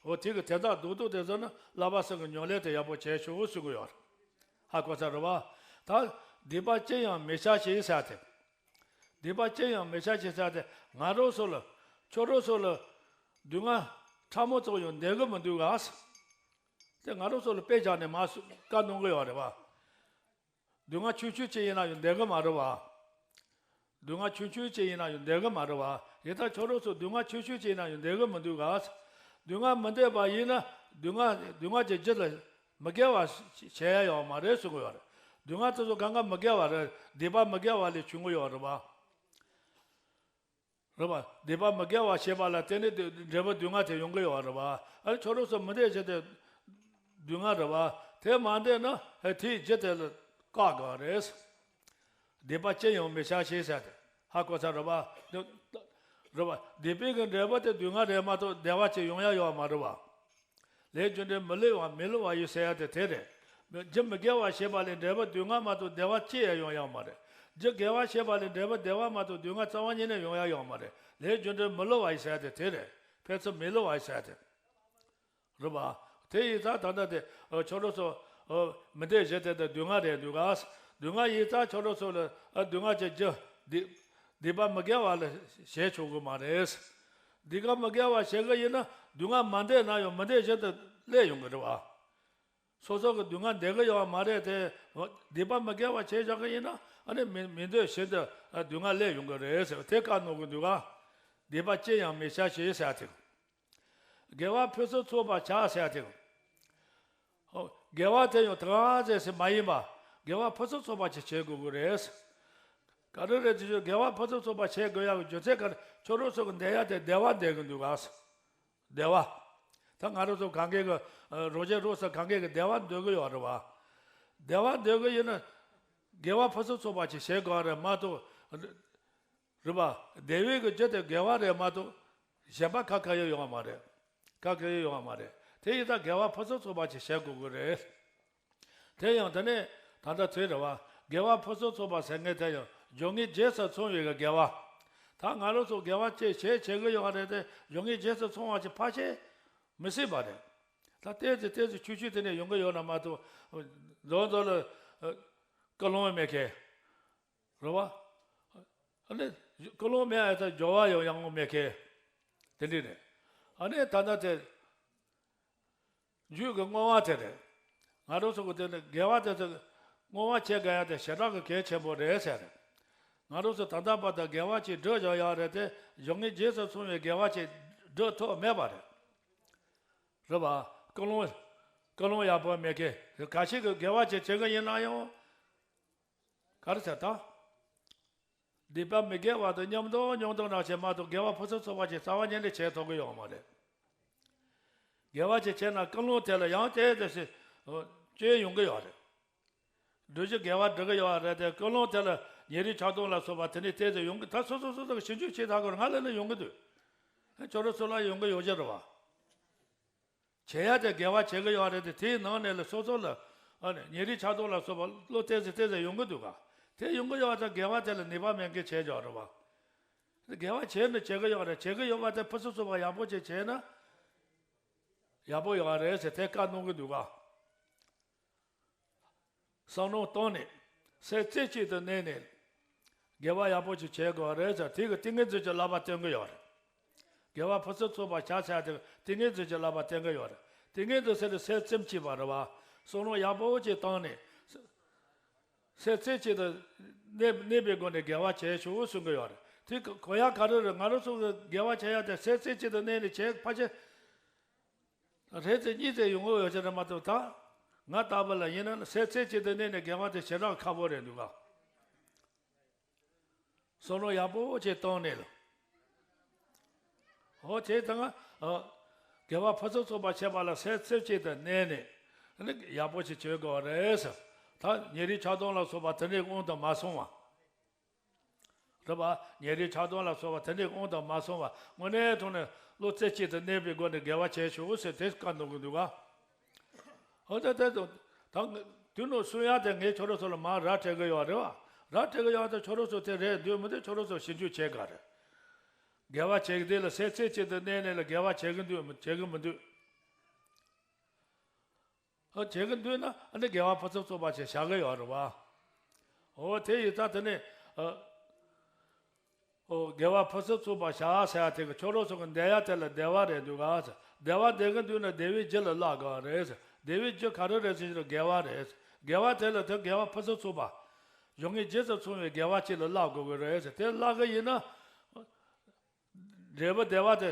འོ་དེ་གི་དོན་དག་རྡོག་རྡོག་དེ་ཚོ་ནི་བསླབ་པ་གསུམ་གྱི་ཉམས་ལེན་དེ་ཡག་པོ་བྱས་ཆོག་གསུང་གི་ཡོད་རེད། ཧ་གོ་ཚར་རེད་བ། ད་སྡིག་པ་ཅི་ཡང་མི་བྱ་ཞིག་ཟེར་ཏེ། སྡིག་པ་ཅི་ཡང་མི་བྱ་ཞིག་ཟེར་ཏེ། ང་རང་ཚོ་ལ། ཁྱོད་རང་ཚོ་ལ་སྡུག་བསྔལ་ཕྲ་མོ་ཙམ་ཡང་འདོད་གི་མི་འདུག་ག། དེ་ང་རང་ཚོ་ལ་དཔེ་བཞག་ནས་མར་བཀའ་གནང་གི་ཡོད་རེད་བ། སྡུག་བསྔལ་ཆུང་ཆུང་ཅིག་ཡིན་ན་ཡང་འདོད་གི་མ་རེད་བ། སྡུག་བསྔལ་ཆུང་ཆུང་ཅིག་ཡིན་ན་ཡང་འདོད་གི་མ་རེད་བ། ཡིན་ད་ཁྱོད་རང་ཚོ་སྡུག་བསྔལ་ཆུང་ཆུང་ཅིག་ཡིན་ན་ཡང་འདོད་གི་མི་འདུག་ག། སྡུག་བསྔལ་མི་འདོད་པ་ཡིན་ན་སྡུག་བསྔལ་སྡུག་བསྔལ་གྱི་རྒྱུ་ལ་མི་དགེ་བ་བྱེད་ཡ་ཡོད་མ་རེད་གསུང་གི་ཡོད་རེད། སྡུག་བསྔལ་དེ་ཚོ་གང་ག་མི་དགེ་བ་རེད། སྡིག་པ་མི་དགེ་བ་ལས་བྱུང་གི་ཡོད་རེད་བ། རེད་བ། སྡིག་པ་མི་དགེ་བ་བྱེད་པ་ལ་བརྟེན་ནས་འབྲས་བུ་སྡུག་བསྔལ་དེ་ཡོང་གི་ཡོད་རེད་བ། ཨ་ནི་ཁྱོད་རང་ཚོ་མི་འདོད་བྱེད་དེ་སྡུག་བསྔལ་རེད་བ། དེ་མ་འདོད་ན་ཧེ་དེའི་རྒྱུ་དེ་ལ་བཀག་དགོས་རེད། སྡིག་པ་ཅི་ཡང་མི་བྱ་ཞིག་ཟེར་ཏེ། ཧ་གོ་ཚར་རེད་བ། རེད་བ། སྡིག་པའི་གི་འབྲས་བུ་དེ་སྡུག་བསྔལ་རེད་མ་གཏོགས་བདེ་བ་ཅིག་ཡོང་ཡ་ཡོད་མ་རེད་བ། ལས་རྒྱུ་འབྲས་མི་བསླུ་བ་མི་བསླུ་བ་ཡིན་ཟེར་ཡ་དེ་དེ་རེད། རྒྱུ་མི་དགེ་བ་བྱས་པ་ལས་འབྲས་བུ་སྡུག་བསྔལ་མ་གཏོགས་བདེ་བ་ཅི་ཡང་ཡོང་ཡ་མ་རེད། རྒྱུ་དགེ་བ་བྱས་པ་ལས་འབྲས་བུ་བདེ་བ་མ་གཏོགས་སྡུག་བསྔལ་རྩ་བ་ཉིད་ནས་ཡོང་ཡ་ཡོད་མ་རེད། ལས་རྒྱུ་འབྲས་མི་བསླུ་བ་ཡིན་ཟེར་ཡ་དེ་དེ་རེད། ཕན་ཚུན་མི་བསླུ་བ་ཡིན་ཟེར་ཡ་དེ། རེད་པ། དེ་ཡིན་ཙང་ད་ལྟ་དེ་ཁྱོད་རང་ཚོ་མི་འདོད་བྱེད་དེ་དེ་སྡུག་བསྔལ་རེད་འདུག་ག། སྡུག་བསྔལ་ཡིན་ཙང་ཁྱོད་རང་ཚོ་ལ་སྡུག་བསྔལ་གྱི་རྒྱུ་སྡིག་སྡིག་པ་མི་དགེ་བ་ལ་བྱེད་ཆོག་གི་མ་རེད། སྡིག་པ་མི་དགེ་བ་བྱེད་གི་ཡིན་ན་སྡུག་བསྔལ་མ་འདོད་ན་ཡང་མི་འདོད་བཞིན་དུ་སླེབས་ཡོང་གི་རེད་བ། སོ་སོ་གི་སྡུག་བསྔལ་འདོད་གི་ཡོད་མ་རེད་དེ། སྡིག་པ་མི་དགེ་བ་བྱས་བཞག་གི་ཡིན་ན་ཨ་ནི་མི་མི་འདོད་བཞིན་དུ་སྡུག་བསྔལ་སླེབས་ཡོང་གི་རེད་ཟེར་དེ་བཀའ་གནང་གི་འདུག་ག། སྡིག་པ་ཅི་ཡང་མི་བྱ་ཞིག་ཟེར་དེ། དགེ་བ་ཕུན་སུམ་ཚོགས་པར་བྱ་ཟེར་དེ། ཧོ། དགེ་བ་དེ་ཡང་དེ་ག་ཙམ་ཞིག་མ་ཡིན་པ། དགེ་བ་ཕུན་སུམ་ཚོགས་པ་ཅིག་བྱེད་དགོས་ཀྱི་རེད། ག་རེ་རེད་ཅེས་དགེ་བ་ཕུན་སུམ་ཚོགས་པ་བྱེད་དགོས་ཡག་གི་རྒྱུ་མཚན་ག་རེ། ཁྱོད་རང་ཚོ་གི་འདོད་ཡག་དེ་བདེ་བ་འདོད་ཀྱི་འདུག་ག། བདེ་བ། ད་ང་རང་ཚོ་གང་གས་ཀྱི་རང་གཞན་རོགས་ཟེར་གང་གས་ཀྱི་བདེ་བ་འདོད་ཀྱི་ཡོད་རེད་བ། བདེ་བ་འདོད་ཀྱི་ཡིན་ན། དགེ་བ་ཕུན་སུམ་ཚོགས་པ་ཅིག་བྱེད་དགོས་རེད་མ་གཏོགས། རེད་པ། བདེ་བའི་གི་རྒྱུ་དེ་དགེ་བ་རེད་མ་གཏོགས། གཞན་པ་ཁ་ཁ་ཡོད་ཡོང་བ་མ་རེད། ཁ་ཁ་ཡོད་ཡོང་བ་མ་རེད། དེ་ཡིན་ཙང་དགེ་བ་ཕུན་སུམ་ཚོགས་པ་ཅིག་བྱེད་དགོས་ཀྱི་རེད། དེ་ཡང་དེ་ནས་ད་ལྟ་དུས་རེད་བ། དགེ་བ་ཕུན་སུམ་ཚོགས་པ་ཟེར་མཁན་དེ་ཡང་སྦྱོར་དངོས་རྗེས་སུ་མཚུངས་པའི་གི་དགེ་བ། ད་ང་རང་ཚོ་དགེ་བ་ཅིག་བྱེད་བྱེད་ཀྱི་ཡོད་རེད་དེ་སྦྱོར་དངོས་རྗེས་སུ་མཚུངས་པ་ཅིག་ཕལ་ཆེར་མི་སྲིད་པ་རེད། ད་ཏོག་ཙམ་ཏོག་ཙམ་ཆུང་ཆུང་དེ་ནས་ཡོང་གི་ཡོད་ན་མ་གཏོགས། མདོ་མདོ་ལ་ཀུན་སློང་མེད་མཁན། རེད་བ། ཨ་ནི་ཀུན་སློང་མེད་ཨ་ད་སྦྱོར་བ་ཡང་ཡང་མེད་མཁན། དེ་འདྲ་རེད། ཨ་ནི་ད་ལྟ་དེ་རྒྱུད་ཀྱི་བསྔོ་བ་དེ་རེད། ང་རང་ཚོ་གི་དེ་ནི་དགེ་བ་དེ་ཚོ་བསྔོ་བ་བྱེད་དགོས་ཡ་དེ་ཞེ་དྲག་གི་གལ་ཆེན་པོ་རེད་ཟེར། ང་རང་ཚོ་ད་ལྟ་བར་དུ་དགེ་བ་ཅིག་བསྒྲུབས་བཞག་ཡོད་རེད་དེ་སྦྱོར་དངོས་རྗེས་སུ་མཚུངས་པའི་དགེ་བ་ཅིག་བསྒྲུབས་ཐུབ་མེད་པ་རེད། རེད་བ། ཀུན་སློང་ཀུན་སློང་ཡག་པོ་མེད་མཁན་ག་ཤེད་ཀྱི་དགེ་བ་ཅིག་བྱེད་ཀྱི་ཡིན་ན་ཡང་། ག་རེ་ཟེར་ད། སྡིག་པ་མི་དགེ་བ་དང་མཉམ་དུ་མཉམ་དུ་ནང་བཞིན་མ་གཏོགས་དགེ་བ་ཕུན་སུམ་ཚོགས་པ་ཅིག་རྩ་བ་ཉིད་ནས་བྱེད་ཐུབ་ཀྱི་ཡོད་མ་རེད། དགེ་བ་ཅིག་བྱས་ན་ཀུན་སློང་དེ་ལ་ཡང་དེ་དེ་བཞིན་སྐྱོན་ཡོང་གི་ཡོད་རེད། སྒྲུབ་བྱེད་དགེ་བ་སྒྲུབ་ཀྱི་ཡོད་རེད་དེ་ཀུན་སློང་དེ་ལ་ཉེ་རིང་ཆགས་སྡང་ལ་སོགས་པ་དེ་ནས་དེ་དེ་ཡོང་གི་ད་སོ་སོ་སོ་སོ་གི་ཞིབ་འཇུག་བྱེད་ཐག་གོ་ང་ལ་ནི་ཡོང་གི་འདུག་ཁྱོད་རང་ཚོ་ལ་ཡོང་གི་ཡོད་ཀྱི་རེད་བ། བྱེད་ཡ་དེ་དགེ་བ་བྱེད་ཀྱི་ཡོད་རེད་དེ་དེའི་ནང་ནས་ལ་སོ་སོ་ལ་ཨ་ནི་ཉེ་རིང་ཆགས་སྡང་ལ་སོགས་པ་བློ་གཏད་ཟེར་གཏད་ཟེར་ཡོང་གི་འདུག་ག་དེ་ཡོང་གི་ཡོད་པ་དང་དགེ་བ་དེ་ལ་ནུས་པ་མེད་མཁན་བྱས་ཀྱི་ཡོད་རེད་བ། དགེ་བ་བྱས་ནི་བྱེད་ཀྱི་ཡོད་རེད་བྱེད་ཀྱི་ཡོད་པ་དེ་ཕུན་སུམ་ཚོགས་པ་ཡག་པོ་ཅིག་བྱས་ན་ཡག་པོ་ཡོད་རེད་ཟེར་དེ་བཀའ་གནང་གི་འདུག་ག་བསམ་བློ་བཏང་ནས་སེམས་རྩེ་གཅིག་ཏུ་གནས་ནས་དགེ་བ་ཡག་པོ་ཅིག་བྱེད་དགོས་རེད་ཟེར་དེ་གི་ཏིང་ངེ་འཛིན་གྱི་བསླབ་པ་སྟོན་གི་ཡོད་རེད། དགེ་བ་ཕུན་སུམ་ཚོགས་པར་བྱ་ཟེར་དེ་གི་ཏིང་ངེ་འཛིན་གྱི་བསླབ་པ་སྟོན་གི་ཡོད་རེད། ཏིང་ངེ་འཛིན་ཟེར་དེ་སེམས་རྩེ་གཅིག་པ་རེད་བ། བསམ་བློ་ཡག་པོ་ཅིག་བཏང་ནས་སེམས་རྩེ་གཅིག་ཏུ་གནས་གནས་པའི་སྒོ་ནས་དགེ་བ་བྱས་ཆོག་གསུང་གི་ཡོད་རེད། དེ་གོ་ཡག་ག་རེ་རེད། ང་རང་ཚོ་གི་དགེ་བ་བྱེད་ཡག་དེ་སེམས་རྩེ་གཅིག་ཏུ་གནས་ནས་བྱས་ཕལ་ཆེར། རེ་ཙམ་གཉིས་ཙམ་ཡོང་གི་ཡོད་ཀྱི་རེད་མ་གཏོགས་ད། ང་ལྟ་བུ་ལ་ཡིན་ན་སེམས་རྩེ་གཅིག་ཏུ་གནས་ནས་དགེ་བ་དེ་ཞེ་དྲག་ཁག་པོ་རེད་འདུག་ག་བསམ་བློ་ཡག་པོ་ཅིག་བཏང་ནས་ལ། འོ་དེ་ད་ང་། དགེ་བ་ཕུན་སུམ་ཚོགས་པ་བྱེད་པ་ལ་སེམས་རྩེ་གཅིག་ཏུ་གནས་ནས། ནི་ཡག་པོ་ཞིག་བྱེད་དགོས་པ་རེད་ཟེར། ད་ཉེ་རིང་ཆགས་སྡང་ལ་སོགས་པ་དེ་འདྲའི་དབང་དུ་མ་སོང་བ། རེད་པ། ཉེ་རིང་ཆགས་སྡང་ལ་སོགས་པ་དེ་འདྲའི་དབང་དུ་མ་སོང་བ། དངོས་གནས་དྲང་གནས་བློ་རྩེ་གཅིག་ཏུ་གནས་པའི་སྒོ་ནས་དགེ་བ་བྱེད་ཤོག་ཟེར་དེ་བཀའ་གནང་གི་འདུག་ག། འོ་ད་ད་ད་དུས་ནོ་གསུང་ཡག་དེ་ངས་ཁྱོད་རང་ཚོ་ལ་མར་ར་སྤྲད་གི་ཡོད་རེད་པ། ར་སྤྲད་གི་ཡོད་དེ་ཁྱོད་རང་ཚོ་དེ་རེད་འདོད་མི་འདོད་ཁྱོད་རང་ཚོ་ཞིབ་འཇུག་བྱེད་ག་རེད། དགེ་བ་བྱེད་ཀྱི་དེ་ལ་སེམས་རྩེ་གཅིག་ཏུ་གནས་ནས་ལ་དགེ་བ་བྱེད་ཀྱི་འདུག་བྱེད་ཀྱི་མི་འདུག། ཨོ་བྱེད་ཀྱི་འདུག་ན་ཨ་ནི་དགེ་བ་ཕུན་སུམ་ཚོགས་པ་ཞིག་བྱ་གི་ཡོད་རེད་པ། ཨོ་དེ་ཡིན་ཙང་དེ་ནས་ཨ། ཨོ་དགེ་བ་ཕུན་སུམ་ཚོགས་པ་བྱ་ཟེར་ཡ་དེ་གི་ཁྱོད་རང་ཚོ་གི་འདོད་ཡ་དེ་ལ་བདེ་བ་རེད་འདུག་ག་ཟེར། བདེ་བ་འདོད་ཀྱི་འདུག་ན་བདེ་བའི་རྒྱུ་ལ་བསླབ་དགོས་རེད་ཟེར། བདེ་བའི་རྒྱུ་ག་རེ་རེད་ཟེར་ན་དགེ་བ་རེད་ཟེར། དགེ་བ་དེ་ལ་དེ་དགེ་བ་ཕུན་སུམ་ཚོགས་པ། གཞུང་གི་རྗེས་སུ་མཚུངས་པའི་དགེ་བ་ཅིག་ལ་བསླབ་དགོས་ཀྱི་རེད་ཟེར། དེ་བསླབ་གི་ཡིན་ན། འབྲས་བུ་བདེ་བ་དེ་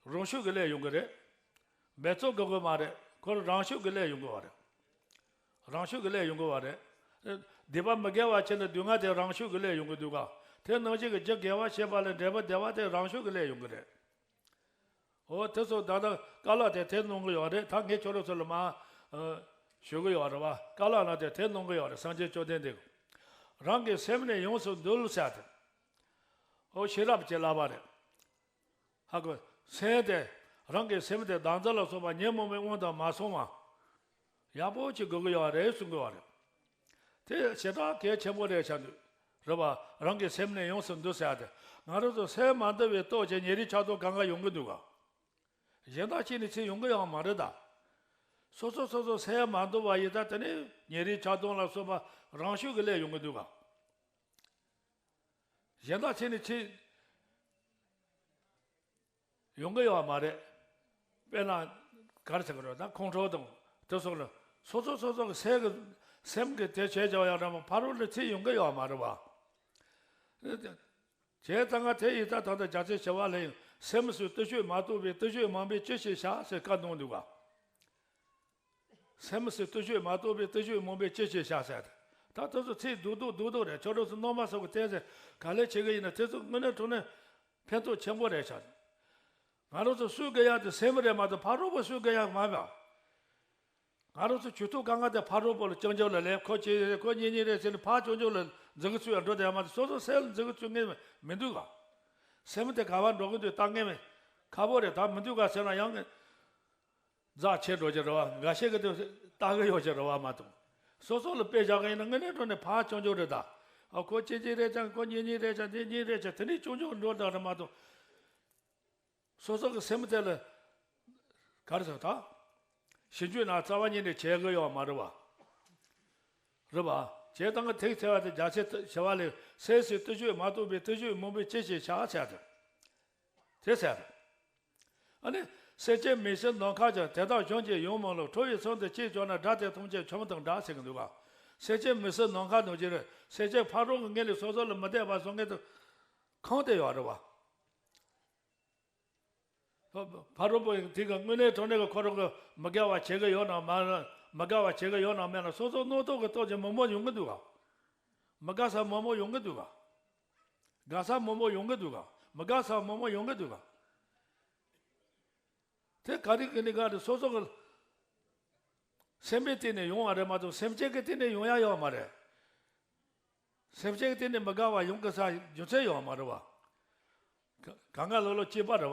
རང་ཤུགས་ཀྱིས་སླེབས་ཡོང་གི་རེད། འབད་རྩོལ་དགོས་ཀྱི་མ་རེད། ཁོ་རང་ཤུགས་ཀྱིས་སླེབས་ཡོང་གི་བ་རེད། རང་ཤུགས་ཀྱིས་སླེབས་ཡོང་གི་བ་རེད། སྡིག་པ་མི་དགེ་བ་བྱས་ན་སྡུག་བསྔལ་དེ་རང་ཤུགས་ཀྱིས་སླེབས་ཡོང་གི་འདུག་ག། དེ་ནང་བཞིན་གྱི་རྒྱུ་དགེ་བ་བྱས་པ་ལ་འབྲས་བུ་བདེ་བ་དེ་རང་ཤུགས་ཀྱིས་སླེབས་ཡོང་གི་རེད། འོ་དེ་ཚོ་ད་ལྟ་བཀའ་སློབ་དེ་དེ་གནང་གི་ཡོད་རེད། ད་ངས་ཁྱོད་རང་ཚོ་ལ་མར་ཨ་ཞུ་གི་ཡོད་རེད་བ། བཀའ་སློབ་ནང་དེ་དེ་གནང་གི་ཡོད་རེད། སངས་རྒྱས་བཅོམ་ལྡན་འདས་ཀྱིས། རང་གི་སེམས་ནི་ཡོངས་སུ་འདུལ་ཟེར་ཏེ། འོ་ཤེས་རབ་ཀྱི་བསླབ་པ་རེད། ཧ་གོ། སེམས་དེ། རང་གི་སེམས་དེ་བདག་འཛིན་ལ་སོགས་པ་ཉོན་མོངས་པའི་དབང་དུ་མ་སོང་བ། ཡག་པོ་བྱེད་དགོས་ཀྱི་ཡོད་རེད་གསུང་གི་ཡོད་རེད། དེ་ཞེ་དྲག་གལ་ཆེན་པོ་རེད་ཤག་འདུག། རེད་པ། རང་གི་སེམས་ནི་ཡོངས་སུ་འདུལ་ཟེར་ཏེ། ང་རང་ཚོ་སེམས་མ་འདུལ་བའི་སྟོབས་ཀྱིས་ཉེ་རིང་ཆགས་སྡང་གང་ག་ཡོང་གི་འདུག་ག། གཞན་དག་གཅིག་ནས་ཚིག་ཡོང་གི་ཡོད་མ་རེད་ད། སོ་སོ་སོ་སོ་སེམས་མ་འདུལ་བ་ཡིན་ད་དེ་ནི་ཉེ་རིང་ཆགས་སྡང་ལ་སོགས་པ་རང་ཤུགས་ཀྱིས་སླེབས་ཡོང་གི་འདུག་ག། གཞན་དག་ཕྱི་ནས་ཕྱི་ཡོང་གི་ཡོད་མ་རེད། དཔེར་ན་ག་རེ་ཟེར་གི་རེད་ད། ཁོང་ཁྲོ་དང་དེ་སོགས་ལ་སོ་སོ་སོ་སོ་གི་སེམས་ཀྱི་སེམས་ཀྱི་དེ་བྱས་བྱ་བ་ཡང་རང་ཕ་རོལ་ནས་ཚིག་ཡོང་གི་ཡོད་མ་རེད་བ། བྱས་ཙང་ང་དེ་ཡིན་ད་ད་ལྟ་རྒྱལ་སྲས་ཞི་བ་ལྷས་ཡང་སེམས་སུ་བརྟུལ་ཞུགས་མ་གཏོགས་པའི་བརྟུལ་ཞུགས་མང་པོས་ཅི་ཞིག་བྱ་ཟེར་བཀའ་གནང་འདུག་ག། སེམས་སུ་བརྟུལ་ཞུགས་མ་གཏོགས་པའི་བརྟུལ་ཞུགས་མང་པོས་ཅི་ཞིག་བྱ་ཟེར། ད་དེ་ཚོ་ཚིག་རྡུག་རྡུག་རྡུག་རྡུག་རེད། ཁྱོད་རང་ཚོ་རྣམ་པ་ཚོ་གི་བསྟན་ཟེར་ག་ལེ་བྱེད་གི་ཡིན་ན་དེ་ཚོ་དངོས་གནས་དྲང་གནས་ཕན་ཐོགས་ཆེན་པོ་རེད་ཤག། ང་རང་ཚོ་སུས་དགོས་ཡག་དེ་སེམས་རེད་མ་གཏོགས་ཕ་རོལ་པོ་སུས་དགོས་ཡག་མ་རེད། ང་རང་ཚོ་ཇུས་གཏོགས་གང་ག་དེ་ཕ་རོལ་པོ་ལ་སྐྱོན་བརྗོད་ལ་ལས་ཁོ་ཅི་རེད་ཁོ་གཉིས་གཉིས་རེད་ཟེར་ནས་ཕར་སྐྱོན་བརྗོད་ལ་འཛིན་གི་ཚུལ་ཡང་འགྲོ་བསྡད་ཡག་མ་གཏོགས་སོ་སོ་སེམས་ལ་འཛིན་གི་ཚུལ་ངེས་མི་འདུག་ག། སེམས་དེ་ག་བ་འགྲོ་གི་འདུག་ལྟ་ངེས་མེད། ཁ་ཕོ་རེད་ད་མི་འདུག་ག་ཟེར་ན་ཡང་། རྫ་ཆེ་འགྲོ་གི་རེད་བ། འགའ་ཤས་ཀྱིས་དེ་ལྟ་གི་ཡོད་ཀྱི་རེད་བ་མ་གཏོགས། སོ་སོ་ལ་དཔེ་བཞག་གི་ཡིན་ན་དངོས་གནས་དྲང་གནས་ཕར་སྐྱོན་བརྗོད་རེད་ད། ཨ་ཁོ་གཅིག་གཅིག་རེད་ཅང་ཁོ་གཉིས་གཉིས་རེད་ཅང་དེ་གཉིས་རེད་ཅང་དེ་ནས་སྐྱོན་བརྗོད་འགྲོ་ད་རེད་མ་གཏོགས། སོ་སོ་གི་སེམས་དེ་ལ་ག་རེ་ཟེར་ད། ཞིབ་འཇུག་ན་རྩ་བ་ཉིད་ནས་བྱེད་དགོས་ཡོད་མ་རེད་བ། རེད་བ། བྱས་ཙང་གི་ཐེག་ཆེ་བ་དེ་རྒྱ་ཆེ་ཞི་བ་ལས་སེམས་སུ་བརྟུལ་ཞུགས་མ་གཏོགས་པའི་བརྟུལ་ཞུགས་མང་པོས་ཅི་ཞིག་བྱ་ཟེར་ཏེ། དེ་ཟེར། ཨ་ནི། སེམས་ཅན་མི་སྲིད་ནམ་མཁའ་ཀྱང་དེ་དག་གཞན་གྱིས་ཡོང་མི་ལང་། ཁྲོ་བའི་སེམས་དེ་གཅིག་བྱུང་ན་དགྲ་དེ་ཐམས་ཅད་ཆོམ་དང་འདྲ་ཟེར་གི་འདུག་ག། སེམས་ཅན་མི་སྲིད་ནམ་མཁའ་ནང་བཞིན་རེད། སེམས་ཅན་ཕ་རོལ་གྱི་ངོས་ནས་སོ་སོ་ལ་མི་བདེ་བ་བཟོ་མཁན་དེ་ཁོང་དེ་ཡོད་རེད་བ། ཕ་རོལ་པོ་དེ་ག་དངོས་གནས་དྲང་གནས་ཀྱི་ཁོ་རང་གི་མི་དགའ་བ་བྱེད་གི་ཡོད་ན་མ་མི་དགའ་བ་བྱེད་གི་ཡོད་ན་མེད་ན་སོ་སོ་རྣམ་རྟོག་གི་སྟོབས་ཀྱིས་མང་པོ་ཡོང་གི་འདུག་ག། མི་དགའ་ས་མང་པོ་ཡོང་གི་འདུག་ག། དགའ་ས་མང་པོ་ཡོང་གི་འདུག་ག། མི་དགའ་ས་མང་པོ་ཡོང་གི་འདུག་ག། དེ་ག་རེ་གི་ནི་ག་རེ་སོ་སོ་གི་སེམས་པའི་སྟེང་ནས་ཡོང་བ་རེད་མ་གཏོགས་སེམས་ཅན་གྱི་སྟེང་ནས་ཡོང་ཡ་ཡོད་མ་རེད། སེམས་ཅན་གྱི་སྟེང་ནས་མི་དགའ་བ་ཡོང་གི་ས་རྒྱུ་མཚན་ཡོད་མ་རེད་བ། ག་གང་ག་ལོ་ལོ་སྐྱིད་པ་རེད་བ།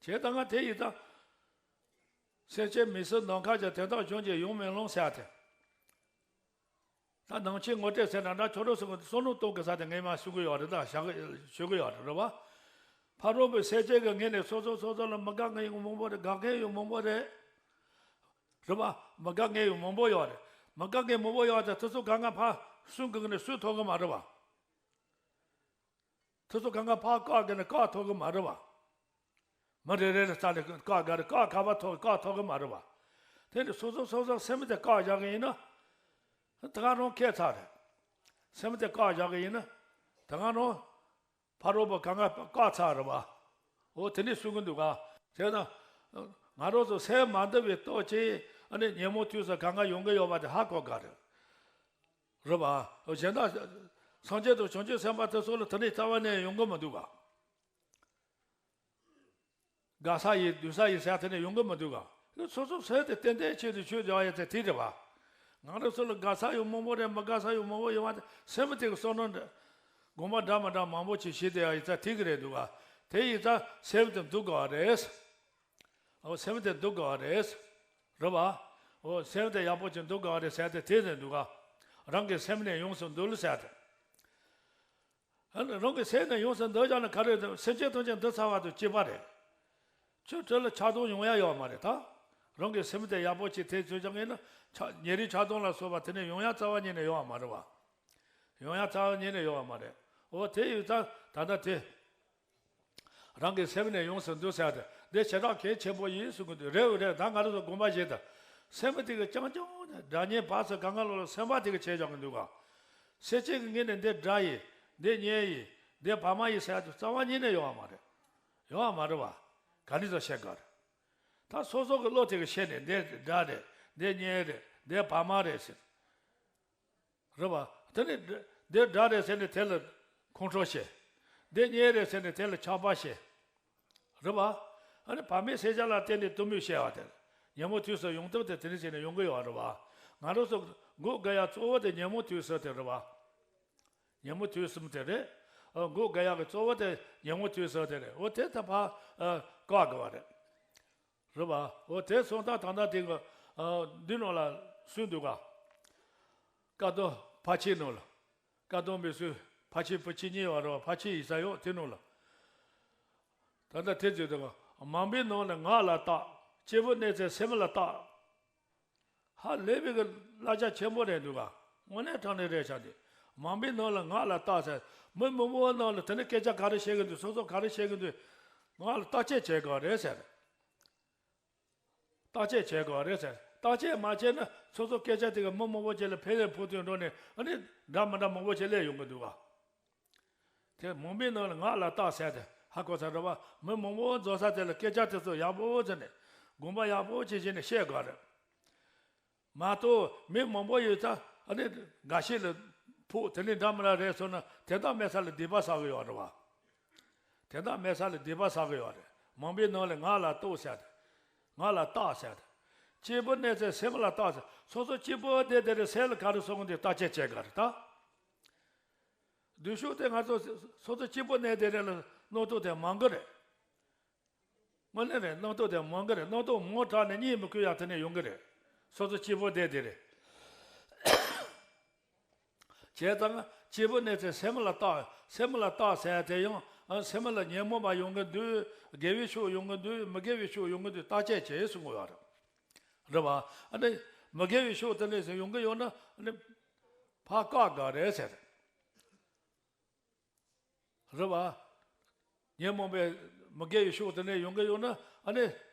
བྱས་ཙང་ང་དེ་ཡིན་ཙང་། སེམས་ཅན་མི་སྲིད་ནམ་མཁའ་ཀྱང་དེ་དག་གཞན་གྱིས་ཡོང་མི་ལང་ཟེར་ཏེ། ད་ནང་ཆོས་ངོ་སྤྲོད་ཟེར་ན་འདྲ་ཁྱོད་རང་ཚོ་གི་བསམ་བློ་གཏོང་གི་ས་དེ་ངས་མ་ཞུ་གི་ཡོད་རེད་ད་བཞག་གི་ཞུ་གི་ཡོད་རེད་རེད་བ། ཕ་རོལ་པོའི་སེམས་ཅན་གྱི་ངོས་ནས་སོ་སོ་སོ་སོ་ལ་མི་དགའ་མཁན་ཡང་མང་པོ་རེད། དགའ་མཁན་ཡང་མང་པོ་རེད། རེད་བ། མི་དགའ་མཁན་ཡང་མང་པོ་ཡོད་རེད། མི་དགའ་མཁན་མང་པོ་ཡོད་དེ་དེ་ཚོ་གང་ག་ཕར་སུན་གི་ནས་སུ་ཐོག་གི་མ་རེད་བ། དེ་ཚོ་གང་ག་ཕར་བཀག་གི་ནས་བཀག་ཐུབ་གི་མ་རེད་བ། མི་རེ་རེ་ལ་རྩ་ནས་བཀག་ག་རེ་བཀག་ག་བ་ཐོག་བཀག་ཐུབ་གི་མ་རེད་བ། དེ་ནི་སོ་སོ་སོ་སོ་སེམས་དེ་བཀག་བཞག་གི་ཡིན་ན། ད་ག་རང་ཁྱད་མཚར་རེད། སེམས་དེ་བཀག་བཞག་གི་ཡིན་ན། ད་ག་རང་ཕ་རོལ་པོ་གང་ག་བཀག་ཚར་རེད་བ། འོ་དེ་ནས་གསུང་གི་འདུག་ག། བྱས་ན། ང་རང་ཚོ་སེམས་མ་འདུལ་བའི་སྟོབས་ཀྱིས་ཨ་ནི་ཉོན་མོངས་དུས་སུ་གང་ག་ཡོང་གི་ཡོད་པ་དེ་ཧ་གོ་དགོས་རེད། རེད་བ། གཞན་དག་སངས་རྒྱས་དང་བྱང་ཆུབ་སེམས་དཔའ་དེ་ཚོ་ལ་དེ་ནས་རྩ་བ་ནས་ཡོང་གི་མི་འདུག་ག། དགའ་ས་ཡིན་སྡུག་ས་ཡིན་ཟེར་དེ་ནས་ཡོང་གི་མི་འདུག་ག། སོ་སོ་སེམས་དེ་ཏན་ཏན་ཆེད་དུ་ཆོས་སྦྱང་ཡ་དེ་དེ་རེད་བ། ང་རང་ཚོ་ལ་དགའ་ས་ཡོད་མང་པོ་རེད། མི་དགའ་ས་ཡོད་མང་པོ་ཡོད་བ། དེ་སེམས་དེ་གི་བསམ་མནོ་འདྲ་དགོངས་པ་འདྲ་མི་འདྲ་མང་པོ་ཅིག་བྱས་ཏེ་ཡ་ཡི་ཙ་དེ་གི་རེད་འདུག་ག་དེ་ཡི་ཙ་སེམས་དེ་འདུག་དགོས་བ་རེད། ཨོ་སེམས་དེ་འདུག་དགོས་བ་རེད། རེད་བ། ཨོ་སེམས་དེ་ཡག་པོ་ཅིག་འདུག་དགོས་བ་རེད་ཟེར་ཏེ་དེ་ནས་འདུག་ག་རང་གི་སེམས་ནས་ཡོངས་སུ་འདུལ་ཟེར་ཏེ། ཨ་ནི་རང་གི་སེམས་ནས་ཡོངས་སུ་འདུལ་བྱ་ནི་ག་རེ་རེད། སེམས་ཅན་ཐམས་ཅད་འདུལ་ཚར་བ་དང་གཅིག་པ་རེད། ཁྱོད་དེ་ལ་ཆགས་སྡང་ཡོང་ཡ་ཡོད་མ་རེད་ད། རང་གི་སེམས་དེ་ཡག་པོ་ཅིག་དེ་ཚོས་ཀྱང་ངེས་ན་ཆགས་ཉེ་རིང་ཆགས་སྡང་ལ་སོགས་པ་དེ་ནས་ཡོང་ཡ་རྩ་བ་ཉིད་ནས་ཡོད་པ་མ་རེད་བ། ཡོང་ཡ་རྩ་བ་ཉིད་ནས་ཡོད་པ་མ་རེད། འོ་དེ་ཡོད་ཙང་ད་ལྟ་དེ། རང་གི་སེམས་ནས་ཡོངས་སུ་འདུལ་ཟེར་ཏེ་འདི་ཞེ་དྲག་གལ་ཆེན་པོ་ཡིན་གསུང་གི་འདུག་རེད་འོ་རེད། ད་ང་རང་ཚོ་དགོངས་པ་བཞེས་ཏེ། སེམས་དེ་གི་རྐྱང་རྐྱང་ནས་དགྲ་གཉེན་བར་སུ་གང་ག་ལོ་ལ་སེམས་པ་དེ་གི་བྱས་བཞག་གི་འདུག་ག་སེམས་ཅན་གྱི་ངོས་ནས་འདི་དགྲ་ཡིན། འདི་གཉེན་ཡིན། འདི་བར་མ་ཡིན་ཟེར་ཏེ་རྩ་བ་ཉིད་ནས་ཡོང་བ་མ་རེད། ཡོང་བ་མ་རེད་བ། ག་ནས་ཚོ་བཤད་དགོས་རེད། ད་སོ་སོ་གི་བློ་དེ་གི་ཤེས་ནས་འདི་དགྲ་རེད། འདི་གཉེན་རེད། འདི་བར་མ་རེད་ཟེར། རེད་བ། དེ་ནས་འདི་དགྲ་རེད་ཟེར་ནས་དེ་ལ་ཁོང་ཁྲོ་བྱེད། འདི་གཉེན་རེད་ཟེར་ནས་དེ་ལ་ཆགས་པ་བྱེད། རེད་བ། ཨ་ནི་བར་མའི་ཤེས་བྱ་ལ་བརྟེན་ནས་གཏི་མུག་སྐྱེ་བ་དེ། ཉོན་མོངས་དུས་སུ་ཡོང་སྟངས་དེ་དེ་འདྲ་བྱས་ནས་ཡོང་གི་ཡོད་རེད་བ། ང་རང་ཚོ་འགོག་དགོས་ཡ་གཙོ་བོ་དེ་ཉོན་མོངས་དུས་སུ་དེ་རེད་བ། ཉོན་མོངས་དུས་གསུམ་དེ་རེད། ཨ་འགོག་དགོས་ཡ་གི་གཙོ་བོ་དེ་ཉོན་མོངས་དུས་སུ་དེ་རེད། འོ་དེ་ད་ཕར་ཨ་བཀག་དགོས་བ་རེད། རེད་བ། འོ་དེ་སོང་ཙང་ད་ལྟ་དེ་གི་ཨ་འདི་ནང་ལ་སུ་འདུག་ག་ཀ་དོ་ཕལ་ཆེར་ནང་ལ། ཀ་དོ་མི་སུ་ཕལ་ཆེར་བུ་ཆེ་གཉིས་ཡོད་རེད་བ། ཕལ་ཆེར་ཡིན་ས་ཡོད་དེ་ནང་ལ། ད་ལྟ་དེ་ཚོས་དང་མང་པོའི་ནང་ལ་ངག་ལ་བརྟག་སྐྱེས་བུ་གནས་ཚད་སེམས་ལ་བརྟག་ཧ་ལས་པའི་གི་གླ་ཆ་ཆེན་པོ་རེད་འདུག་ག་དངོས་གནས་དྲང་གནས་རེད་ཤག་དེ། མང་པོའི་ནང་ལ་ངག་ལ་བརྟག་ཟེར། མི་མང་པོའི་ནང་ལ་དེ་ནས་སྐད་ཆ་ག་རེ་བཤད་གི་འདུག་སོ་སོ་ག་རེ་བཤད་གི་འདུག་ངག་ལ་བརྟག་དཔྱད་བྱེད་དགོས་རེད་ཟེར། བརྟག་དཔྱད་བྱེད་དགོས་རེད་ཟེར། བརྟག་དཔྱད་མ་བྱས་ན་སོ་སོ་སྐད་ཆ་དེ་ག་མི་མང་པོ་ཅིག་ལ་ཕན་ལས་ཕོག་དུས་འགྲོ་ནས་ཨ་ནི་འདྲ་མི་འདྲ་མང་པོ་ཅིག་སླེབས་ཡོང་གི་འདུག་ག་དེ་མང་པོའི་ནང་ལ་ངག་ལ་བརྟག་ཟེར་ཏེ་ཧ་གོ་ས་རེད་བ། མི་མང་པོ་འཛོམས་ས་དེ་ལ་སྐད་ཆ་དེ་ཚོ་ཡག་པོ་བྱས་ནས་དགོངས་པ་ཡག་པོ་བྱས་བྱས་ནས་བཤད་དགོས་རེད། མ་གཏོགས་མི་མང་པོ་ཡོད་ཙང་ཨ་ནི་འགའ་ཤས་ལ་ཕོག་དེ་ནས་འདྲ་མི་འདྲ་རེད་སོང་ན་དེ་དག་མེད་ས་ལ་སྡིག་པ་བསགས་གི་ཡོད་རེད་བ། དེ་དག་མེད་ས་ལ་སྡིག་པ་བསགས་གི་ཡོད་རེད། མང་པོའི་ནང་ལ་ངག་ལ་བརྟག་ཟེར་ཏེ། ངག་ལ་བརྟག་ཟེར་ཏེ། སྐྱེས་བུ་གནས་ཚད་སེམས་ལ་བརྟག་ཟེར། སོ་སོ་སྐྱེས་བུ་དེ་དེ་རེད་སེམས་ལ་ག་རེ་སོང་གི་འདུག་བརྟག་དཔྱད་བྱེད་དགོས་རེད་ད། འདུ་ཤེས་དེ་ང་ཚོ་སོ་སོ་སྐྱེས་བུ་གནས་དེ་རེད་ལ་རྣམ་རྟོག་དེ་མང་གི་རེད། དངོས་གནས་རེད། རྣམ་རྟོག་དེ་མང་གི་རེད། རྣམ་རྟོག་མང་དྲགས་ནས་གཉིད་མི་ཁུག་ཡག་དེ་ནས་ཡོང་གི་རེད། སོ་སོ་སྐྱེས་བུ་དེ་དེ་རེད། བྱས་ཙང་སྐྱེས་བུ་གནས་ཚད་སེམས་ལ་བརྟག་སེམས་ལ་བརྟག་ཟེར་དེ་ཡང་ཨ་སེམས་ལ་ཉོན་མོངས་པ་ཡོང་གི་འདུག་དགེ་བའི་ཕྱོགས་ཡོང་གི་འདུག་མི་དགེ་བའི་ཕྱོགས་ཡོང་གི་འདུག་བརྟག་དཔྱད་བྱེད་གསུང་གི་ཡོད་རེད། རེད་བ། ཨ་ནི་མི་དགེ་བའི་ཕྱོགས་དེ་ནས་ཡོང་གི་ཡོད་ན་ཨ་ནི་ཕར་བཀག་དགོས་རེད་ཟེར། རེད་བ། ཉོན་མོངས་པའི་མི་དགེ་བའི་ཕྱོགས་དེ་ནས་ཡོང་གི་ཡོད་ན་ཨ་ནི་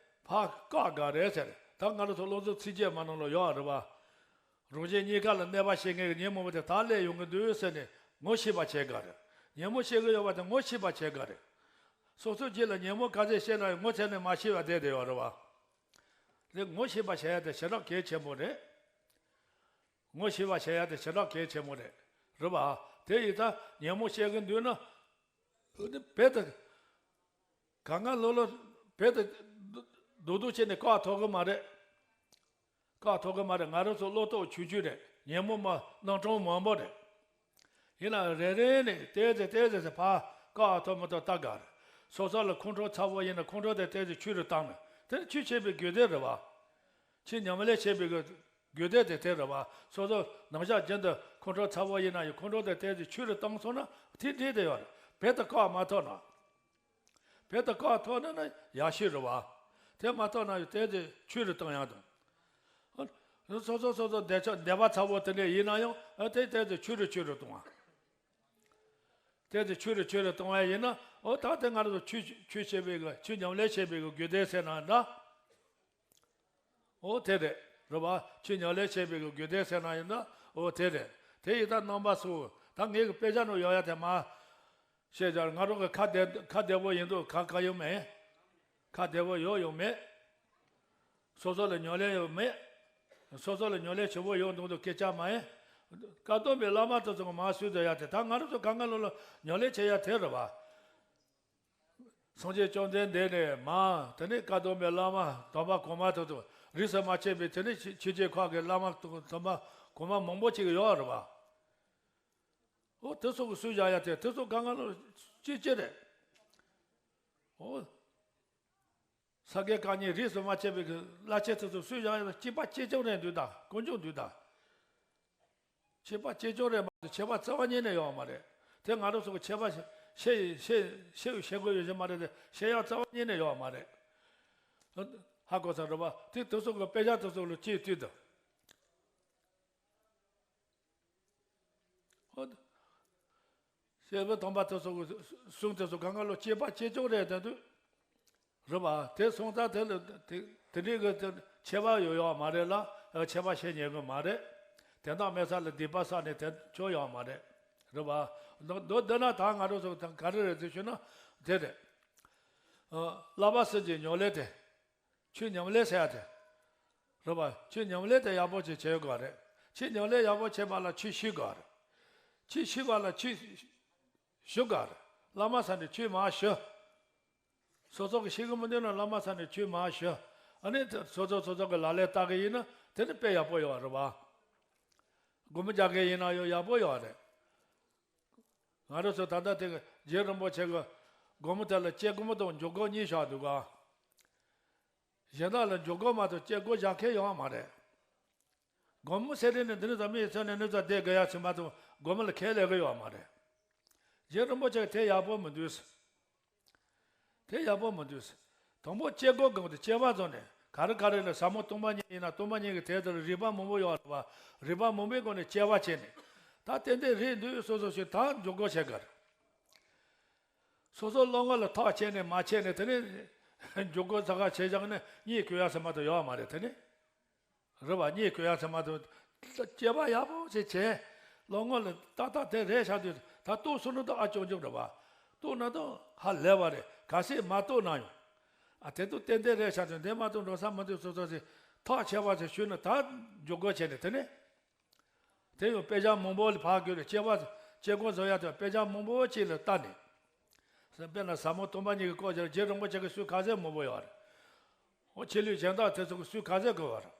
ཕར་བཀག་དགོས་རེད་ཟེར། ད་ང་རང་ཚོ་སློབ་ཚན་ཚིགས་བཅད་མ་ནང་ལ་ཡོད་རེད་བ། རང་གཞན་གཉིས་ཀ་ལ་གནོད་པ་བྱེད་མཁན་གྱི་ཉོན་མོངས་པ་དེ་དག་སླེབས་ཡོང་གི་འདུག་ཟེར་ནས་ངོ་ཤེས་པ་བྱེད་དགོས་རེད། ཉོན་མོངས་སྐྱེ་གི་ཡོད་པ་དེ་ངོ་ཤེས་པ་བྱེད་དགོས་རེད། སོ་སོ་རྒྱུད་ལ་ཉོན་མོངས་ག་ཚད་སྐྱེས་ན་ཡང་ངོ་ཚ་ནས་མ་ཤེས་པ་བསྡད་དེ་ཡོད་རེད་བ། དེ་ངོ་ཤེས་པ་བྱེད་ཡ་དེ་ཞེ་དྲག་གལ་ཆེན་པོ་རེད། ངོ་ཤེས་པ་བྱེད་ཡ་དེ་ཞེ་དྲག་གལ་ཆེན་པོ་རེད། རེད་བ། དེ་ཡིན་ཙང་ཉོན་མོངས་སྐྱེ་གི་འདུག་ན། རྦད་དེ། གང་ག་ལོ་ལོ་རྦད་དེ་རྡོག་རྡོག་བྱས་ནས་བཀག་ཐུབ་གི་མ་རེད། བཀག་ཐུབ་གི་མ་རེད། ང་རང་ཚོ་བློ་ལྡོག་ཆུང་ཆུང་རེད། ཉོན་མོངས་མ་རྣམ་གྲངས་མང་པོ་རེད། ཡིན་ནའང་རེ་རེ་ནས་ཏོག་ཙམ་ཏོག་ཙམ་ཕར་བཀག་ཐུབ་མི་ཐུབ་ལྟ་དགོས་རེད། སོ་སོ་ལ་ཁོང་ཁྲོ་ཚ་པོ་ཡིན་ན་ཁོང་ཁྲོ་དེ་ཏོག་ཙམ་ཆུང་རུ་བཏང་ནས་དེ་ནི་ཆོས་བྱེད་པའི་དགོས་དོན་རེད་བ། ཆོས་ཉམས་ལེན་བྱེད་པའི་དགོས་དོན་དེ་དེ་རེད་བ། སོ་སོ་ནང་བཞག་རྒྱུན་དུ་ཁོང་ཁྲོ་ཚ་པོ་ཡིན་ན་ཡང་ཁོང་ཁྲོ་དེ་ཏོག་ཙམ་ཆུང་རུ་བཏང་སོང་ན་དེ་འགྲིག་དེ་ཡོད་རེད། རྦད་དེ་བཀག་མ་ཐུབ་ན། རྦད་དེ་བཀག་ཐུབ་ན་ན་ཡག་ཤོས་རེད་བ། དེ་མ་ཐུབ་ན་ཡང་ཏོག་ཙམ་ཆུང་རུ་བཏང་ཡག་དང་། སོ་སོ་སོ་སོ་འདོད་ཆགས་འདོད་པ་ཚ་པོ་དེ་འདྲ་ཡིན་ན་ཡང་ཨ་དེ་ཏོག་ཙམ་ཆུང་རུ་ཆུང་རུ་གཏོང་བ། ཏོག་ཙམ་ཆུང་རུ་ཆུང་རུ་གཏོང་བ་ཡིན་ན་ཨོ་ད་དེ་ང་རང་ཚོ་ཆོས་ཆོས་བྱེད་པའི་གི་ཆོས་ཉམས་ལེན་བྱེད་པའི་གི་དགོས་དོན་ཟེར་ན་འདྲ། ཨོ་དེ་རེད། རེད་བ། ཆོས་ཉམས་ལེན་བྱེད་པའི་གི་དགོས་དོན་ཟེར་ན་ཡིན་ན་ཨོ་དེ་རེད། དེ་ཡིན་ད་རྣམ་པ་སུ་ད་ངའི་གི་དཔེ་ཆ་ནང་ཡོད་ཡ་དེ་མ། ཤེས་བྱ་ང་རང་གི་ཁ་བདེ་ཁ་བདེ་པོ་ཡིན་འདུག་ཁ་ཁ་ཡོད་མེད། ཁ་བདེ་པོ་ཡོད་ཡོད་མེད། སོ་སོ་ལ་ཉམས་ལེན་ཡོད་མེད། སོ་སོ་ལ་ཉམས་ལེན་བྱེད་པོ་ཡོད་འདུག་འདུག་སྐད་ཆ་མ་ཡིན། བཀའ་གདམས་པའི་བླ་མ་དེ་ཚོ་གི་མ་སུས་དུ་ཡ་དེ་ད་ང་རང་ཚོ་གང་ག་ལོ་ལ་ཉམས་ལེན་བྱེད་ཡ་དེ་རེད་བ། སངས་རྒྱས་བཅོམ་ལྡན་འདས་ནས་མ་དེ་ནས་བཀའ་གདམས་པའི་བླ་མ་དམ་པ་གོང་མ་དེ་ཚོ་ རིས་སུ་མ་ཆད་པའི་དེ་ནི་ཕྱི་ཕྱི་རྒྱལ་ཁག་གི་བླ་མ་དུ་དུ་མ་གོང་མ་མང་པོ་ཅིག་ཡོད་རེད་བ། ཨོ་དེ་ཚོ་གི་སུས་བཞག་ཡ་དེ་དེ་ཚོ་གང་ག་ལོ་ཅི་ཅི་རེད། ཨོ། ས་དགེ་བཀའ་རྙིང་རིས་སུ་མ་ཆད་པའི་གི་བླ་ཆེན་དེ་ཚོ་སུས་བཞག་ཡ་གཅིག་པ་གཅིག་རྐྱང་རེད་འདུག་ད་དཀོན་མཆོག་འདུག་ད། ཁྱད་པར་ཆེ་ཆུང་རེད་མ་གཏོགས་ཁྱད་པར་རྩ་བ་ཉིད་ནས་ཡོད་མ་རེད། དེ་ང་རང་ཚོ་གི་ཁྱད་པར་ཤེས་ཤེས་ཤེས་ཤེས་དགོས་ཡོད་ཞིག་མ་རེད་དེ་ཤེས་ཡག་རྩ་བ་ཉིད་ནས་ཡོད་མ་རེད། ཧ་གོ་ས་རེད་བ། དེ་དེ་ཚོ་གི་དཔེ་ཆ་དེ་ཚོ་ལ་ཅིས་བལྟས་དང་། ཧོ། བཤད་པའི་དམ་པ་དེ་ཚོ་གི་གསུང་དེ་ཚོ་གང་ག་ལོ་ཁྱད་པར་ཆེ་ཆུང་རེད་དེ་དུས། རེད་བ། དེ་སོང་ཙང་དེ་ལ་དེ་དེ་འདྲའི་གི་དེ་ཁྱད་པར་ཡོད་ཡོད་མ་རེད་ལ། ཁྱད་པར་བཤད་ཉན་གི་མ་རེད། དེ་དག་མེད་ས་ལ་སྡིག་པ་བསགས་ནས་དེ་ཆོག་ཡོད་མ་རེད། རེད་བ། མདོ་མདོ་འདི་ན་ད་ང་རང་ཚོ་ད་ག་རེ་རེད་ཟེར་ཞུས་ན་དེ་རེད། ཨ། བསླབ་པ་སེམས་ཀྱི་ཉམས་ལེན་དེ། ཆོས་ཉམས་ལེན་ཟེར་ཡ་དེ། རེད་བ། ཆོས་ཉམས་ལེན་དེ་ཡག་པོ་ཅིག་བྱེད་དགོས་རེད། ཆོས་ཉམས་ལེན་ཡག་པོ་བྱེད་པ་ལ་ཆོས་ཤེས་དགོས་རེད། ཆོས་ཤེས་པ་ལ་ཆོས་ཞུ་དགོས་རེད། བླ་མ་ས་ནས་ཆོས་མར་ཞུ། སོ་སོ་གི་ཤེས་ཀྱི་མི་འདུག་ན་བླ་མ་ས་ནས་ཆོས་མར་ཞུ། ཨ་ནི་སོ་སོ་སོ་སོ་གི་ལག་ལེན་བསྟར་གི་ཡིན་ན་དེ་ནི་དཔེ་ཡག་པོ་ཡོད་རེད་བ། སྒོར་མོ་རྒྱག་གི་ཡིན་ན་ཡང་ཡག་པོ་ཡོད་རེད། ང་རང་ཚོ་ད་ལྟ་དེ་གི་རྗེ་རིན་པོ་ཆེ་གི་སྒོར་མོ་དེ་ལ་སྐྱེ་སྒོར་མོ་དང་འཇོག་སྒོར་གཉིས་བཞག་འདུག་ག་གཞན་དག་ལ་འཇོག་སྒོར་མ་གཏོགས་སྐྱེ་སྒོར་བཞག་མཁན་ཡོད་མ་རེད། སྒོར་མོ་ཟེར་དེ་ནི་འདི་ནི་ད་མི་ཡི་ཚོ་ནས་ནི་ཚོ་བསྡད་དགོས་ཡ་ཚོད་མ་གཏོགས་སྒོར་མོ་ལ་ཁས་ལེན་གི་ཡོད་མ་རེད། རྗེ་རིན་པོ་ཆེ་གི་དེ་ཡག་པོ་མི་འདུག་དེ་ཡག་པོ་མི་འདུག་དང་པོ་སྐྱེ་སྒོ་སྒང་དུ་སྐྱེ་བ་བཟོ་ནས་ག་རེ་ག་རེ་ལ་ཟབ་མོ་སྟོང་པ་ཉིད་ཡིན་ན་སྟོང་པ་ཉིད་ཀྱི་དེ་ལྟར་རིགས་པ་མང་པོ་ཡོད་རེད་བ། རིགས་པ་མང་པོའི་སྒོ་ནས་སྐྱེ་བ་བྱས་ནས་ད་ཏན་ཏན་རེད་འདུག་སོ་སོ་ཞིག་ད་འཇོག་སྒོ་བྱེད་དགོས་རེད། སོ་སོ་བློ་ངོ་ལ་ཐག་བཅད་ནས་མ་བྱས་ནས་དེ་ནས་འཇོག་སྒོ་ཚ་ཁ་བྱས་བཞག་ནས་གཉིད་ཁུག་ཡ་ཟེར་མ་གཏོགས་ཡོད་མ་རེད་དེ་ནས། རེད་བ། གཉིད་ཁུག་ཡ་ཟེར་མ་གཏོགས་སྐྱེ་བ་ཡག་པོ་ཞིག་བྱས། བློ་ངོ་ལ་ཏག་ཏག་དེ་རེད་ཤག་དུས་ད་ལྟོགས་སོང་ན་ད་ཨ་ཅོག་ཅོག་རེད་བ། ལྟོགས་ན་ད་ཧ་ལས་བ་རེད། གལ་སྲིད་མ་ལྟོགས་ན་ཡང་། ཨ་དེ་ཚོ་ཏན་ཏན་རེད་ཤག་དུས་འདི་མ་གཏོགས་འགྲོ་ས་མི་འདུག་སོ་སོ་ཞིག་ཐག་ཆད་པ་ཞིག་ཞུས་ན་ད་འཇོག་སྒོ་བྱས་ནས་དེ་ནས། དེ་ཡང་དཔེ་ཆ་མང་པོ་ལ་ཕར་བརྒྱུད་ནས་སྐྱེ་བ་སྐྱེ་སྒོ་བཟོ་ཡ་དེ་དཔེ་ཆ་མང་པོ་ཅིག་ལ་བལྟས་ནས། དཔེར་ན་ཟབ་མོ་སྟོང་པ་ཉིད་ཀྱི་སྐོར་བྱས་རྗེ་རིན་པོ་ཆེ་གི་སྲོལ་ཁ་གསལ་མང་པོ་ཡོད་རེད། འོ་ཆོས་ལུགས་གཞན་དག་དེ་ཚོ་གི་སྲོལ་ཁ་གསལ་དགོས་པ་རེད།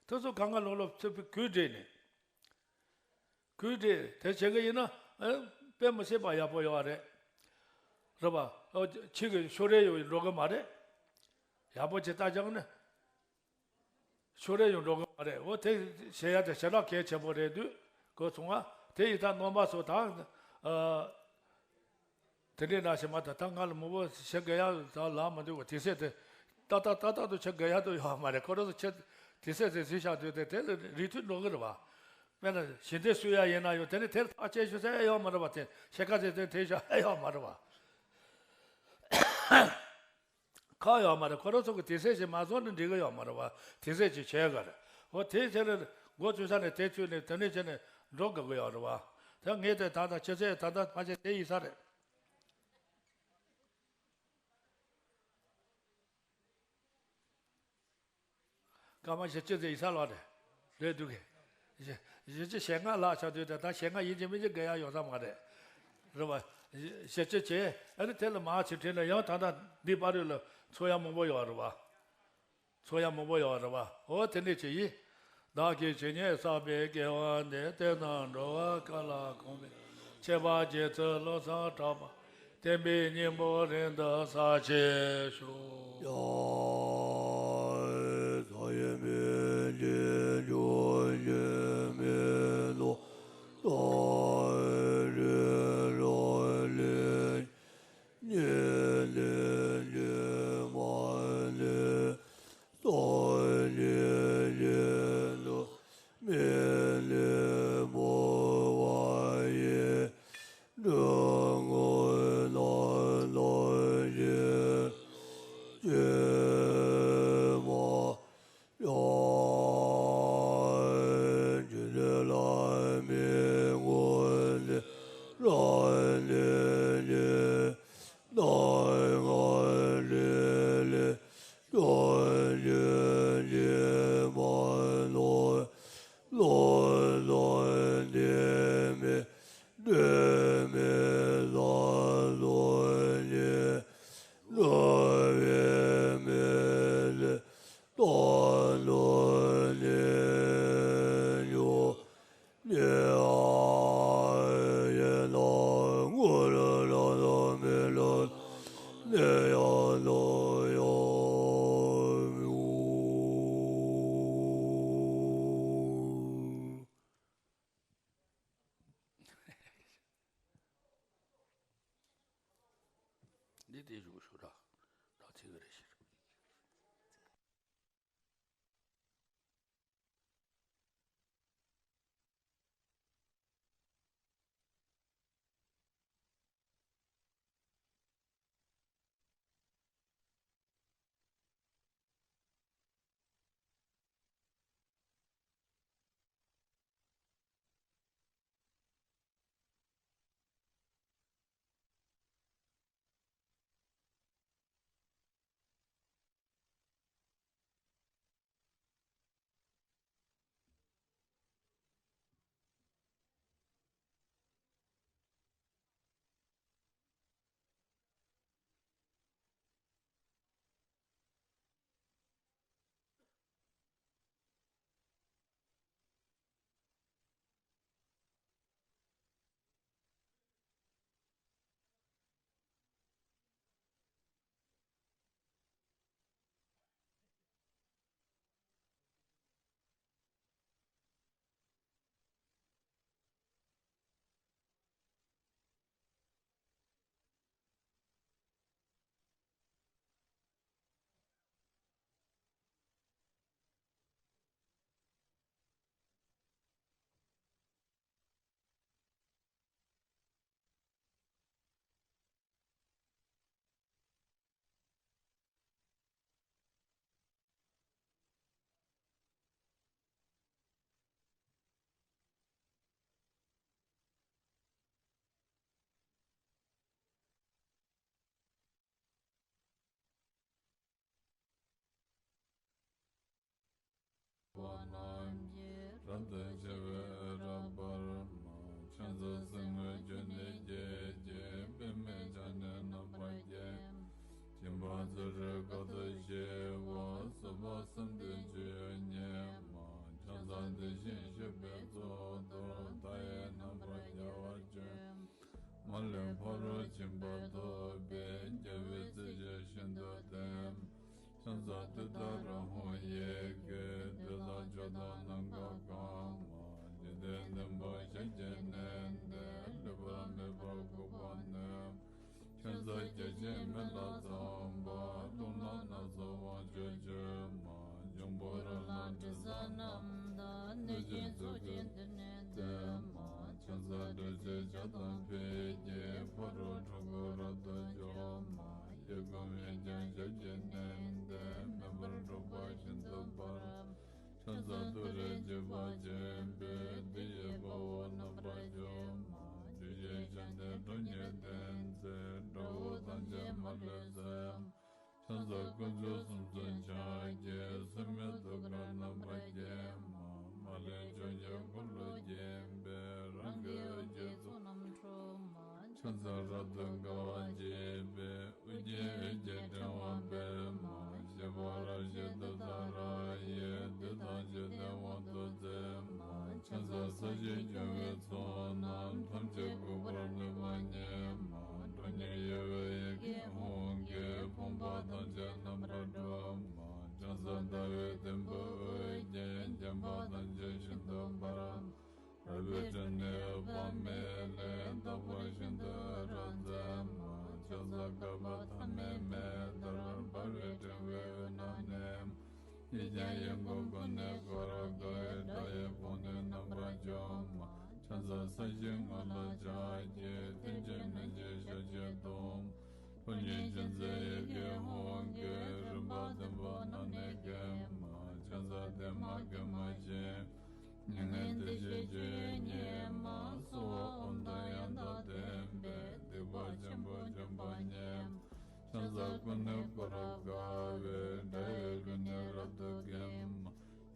དེ་ཚོ་གང་ག་ལོག་ལོག་ཚུད་པའི་གུས་བྲིས་ནས། གུས་བྲིས་དེ་བྱེད་གི་ཡིན་ན་ཨེ་དཔེ་མི་སྲིད་པ་ཡག་པོ་ཡོད་རེད། རེད་པ། འོ་ཆོས་ཀྱི་ཕྱོགས་རིས་ཡོང་འགྲོ་གི་མ་རེད། ཡག་པོ་བྱེད་ལྟ་བྱུང་ན། ཕྱོགས་རིས་ཡང་འགྲོ་གི་མ་རེད། འོ་དེ་བྱེད་ཡ་དེ་ཞེ་དྲག་གལ་ཆེན་པོ་རེད་འདུག་གོ་སོང་ང་། དེ་ཡིན་ད་རྣམ་པ་ཚོ་ད། ཨ། དེ་འདྲའི་ནང་བཞིན་མ་ད་ད་ང་ལ་མང་པོ་བྱེད་དགོས་ཡ་ད་ལབ་མི་འདུག་གོ་དེ་སྲིད་དེ། ཏག་ཏག་ཏག་ཏག་ཏུ་བྱེད་དགོས་ཡ་དུ་ཡོད་མ་རེད། ཁོ་རང་ཚོ་བྱེད་དེ་སྲིད་དེ་གཟིགས་བཞག་དུས་དེ་དེ་ལ་རིགས་མཐུན་འགྲོ་གི་རེད་བ། དཔེར་ན་ཞི་བདེ་སྲུང་ཡ་ཡིན་ན་ཡང་དེ་ནི་དེར་ཐག་བཅད་ཞུ་ས་ཡ་ཡོད་མ་རེད་བ། དེ་ཕྱེད་ཀ་དེ་དེ་དེ་བཞག་ཡ་ཡོད་མ་རེད་བ། ཁག་ཡོད་མ་རེད། ཁོ་རང་ཚོ་གི་དུས་ཚོད་ཅིག་མ་བཟོ་ན་འགྲིག་གི་ཡོད་མ་རེད་བ། དུས་ཚོད་ཅིག་བྱས་ག་རེད། འོ་དེ་ཚེ་རེ་འགོ་ཚུགས་ས་ནས་དེ་ཚུད་ནས་དེ་ནས་བྱས་ནས་འགྲོ་དགོས་ཀྱི་ཡོད་རེད་བ། དེ་ངས་དེ་ད་ལྟ་ཆུ་ཚོད་ད་ལྟ་ཕལ་ཆེར་དེ་ཡིན་ས་རེད། སྐར་མ་བཞི་བཅུ་ཙམ་ཡིན་ས་ལོག་རེད། རེད་འདུག་གས། བཞི་བཞི་བཅུ་ཞེ་ལྔ་ལྷག་ཆགས་དུས་དེ་ད་ཞེ་ལྔ་ཡིན་གཅིག་མིན་གཅིག་དགོས་ཡ་ཡོད་ས་མ་རེད། རེད་བ། བཞི་བཅུ་བྱས་ཨ་ནི་དེ་ལ་མར་ཕྱིར་ཁྲིད་ན་ཡང་ད་ལྟ་འདི་བར་དུ་ལ་འཚོ་ཡ་མང་པོ་ཡོད་རེད་བ། འཚོ་ཡ་མང་པོ་ཡོད་རེད་བ། འོ་དེ་འདྲ་ཅིག་ཡིན། བདག་གིས་ཇི་སྙེད་བསགས་པའི་དགེ་བ་འདི། དེ་རྣམས་འགྲོ་བ་ཀུན་ལ་གང་བས། ཁྱད་པར་རྗེ་བཙུན་བློ་བཟང་གྲགས་པ། བསྟན་པའི་སྙིང་པོ་རིང་དུ་གསལ་བྱེད་ཤོག། འདི་དེ་བཞུགས་ཤོག་ར། ད་ཚིག་རེ་ཞིག་པ་རྣམས་ཀྱིས་རབ་ཏུ་ཕྱེ་བའི་རབ་འབར་མ། ཕྱག་འཚལ་གསེར་དངུལ་ཆུ་ནས་སྐྱེས་ཀྱི། པདྨས་ཕྱག་ནི་རྣམ་པར་བརྒྱན། སྦྱིན་པ་ཚུལ་ཁྲིམས་དཀའ་ཐུབ་ཞི་བ། བསྲུབས་པ་བསམ་གཏན་སྤྱོད་ཡུལ་ཉིད་མ། ཕྱག་འཚལ་དེ་བཞིན་གཤེགས་པའི་གཙུག་ཏོར། མཐའ་ཡས་རྣམ་པར་རྒྱལ་བར་སྤྱོད། མ་ལུས་ཕ་རོལ་ཕྱིན་པ་ཐོབ་པའི། རྒྱལ་བའི་སྲས་ཆེན་ཞིང་དུ་འདེབས། ཕྱག་འཚལ་ཏུཏྟཱ་ར་ཧཱུྃ་ཡི་གེ། བདུད་དང་ཕྱོགས་དང་ནམ་མཁའ་གང་མ། འཇིག་རྟེན་བདུན་པོ་ཞལ་གྱིས་མནན་ཏེ། ལུས་པ་མེད་པར་འགུགས་པར་ནུས། ཕྱག་འཚལ་བརྒྱ་བྱིན་མེ་ལྷ་ཚངས་པ། རླུང་ལྷ་སྣ་ཚོགས་དབང་ཕྱུག་མཆོད་མ། འབྱུང་པོ་རོ་ལངས་དྲི་ཟ་རྣམས་དང་། གནོད་སྦྱིན་ཚོགས་ཀྱིས་མདུན་ནས་བསྟོད་མ། ཕྱག་འཚལ་སྒྲ་ཆེན་ཇ་དང་འཕེལ་གྱི། ཕ་རོལ་འཁྲུལ་འཁོར་རབ་ཏུ་འཇོམས་མ། གཡས་བསྐུམ་གཡོན་བརྐྱང་ཞབས་ཀྱིས་མནན་ཏེ། མེ་འབར་འཁྲུག་པ་ཤིན་ཏུ་འབར། ཕྱག་འཚལ་ཏུ་རེ་འཇིགས་པ་ཆེན་པོས། བདུད་ཀྱི་དཔའ་བོ་རྣམ་པར་འཇོམས་མ། བཅུ་གཅིག་ཕྱག་ནི་ཁྲོ་གཉེར་ལྡན་མཛད། དགྲ་བོ་ཐམས་ཅད་མ་ལུས་གསོད། ཕྱག་འཚལ་དཀོན་མཆོག་གསུམ་མཚོན་ཕྱག་རྒྱའི། སྲུང་མའི་ཐུགས་ཀར་རྣམ་པར་བརྒྱན་མ། མ་ལུས་ཕྱོགས་བཅུར་འཁོར་ལོས་བརྒྱན་པའི། རང་གི་འོད་ཀྱི་ཚོགས་རྣམས་འཁྲུག་མ། ཕྱག་འཚལ་རབ་ཏུ་དགའ་བ་བརྗིད་པའི། དབུ་རྒྱན་འོད་ཀྱི་ཕྲེང་བ་སྤེལ་མ། བཞད་པ་རབ་བཞད་ཏུཏྟཱ་ར་ཡིས། བདུད་དང་འཇིག་རྟེན་དབང་དུ་མཛད་མ། ཕྱག་འཚལ་ས་གཞི་སྐྱོང་བའི་ཚོགས་རྣམས། ཐམས་ཅད་འགུགས་པར་ནུས་པ་ཉིད་མ། ཁྲོ་གཉེར་གཡོ་བའི་ཡི་གེ་ཧཱུྃ་གིས། ཕོངས་པ་ཐམས་ཅད་རྣམ་པར་སྒྲོལ་མ། ཕྱག་འཚལ་ཟླ་བའི་དུམ་བུས་དབུ་བརྒྱན། བརྒྱན་པ་ཐམས་ཅད་ཤིན་ཏུ་འབར། རལ་པའི་སྤྲིན་ནི་དཔག་མེད་ལས། རྟག་པར་ཤིན་ཏུ་འོད་རབ་མཛད་མ། ཕྱག་འཚལ་བསྐལ་པ་ཐ་མའི་མེ་ལྟར། འབར་བའི་ཕྲེང་བའི་དབུས་ན་གནས། གཡས་བརྐྱང་གཡོན་བསྐུམ་ཀུན་ནས་བསྐོར་དགའི། དགྲ་ཡི་དཔུང་ནི་རྣམ་པར་འཇོམས་མ། ཕྱག་འཚལ་ས་གཞིའི་ངོས་ལ་ཕྱག་གི། མཐིལ་གྱིས་མནན་ཅིང་ཞབས་ཀྱིས་བརྡུང་། ཕོ་ཉའི་མཆུ་འཛིན་ཡི་གེ་ཧཱུྃ་གིས། རིམ་པ་བདུན་པོ་རྣམས་ནི་འགེམས་མ། ཕྱག་འཚལ་བདེ་མ་དགེ་མ་ཅན། མྱ་ངན་འདས་ཞི་སྤྱོད་ཡུལ་ཉིད་མ། གསོལ་བ་ཨོཾ་དང་ཡང་དག་ལྡན་པས། སྡིག་པ་ཆེན་པོ་འཇོམས་པ་ཉིད། ཕྱག་འཚལ་ཀུན་ནས་བསྐོར་རབ་དགའ་བའི། དགྲ་ཡི་རྒོལ་ནི་རབ་ཏུ་འགེམས་མ།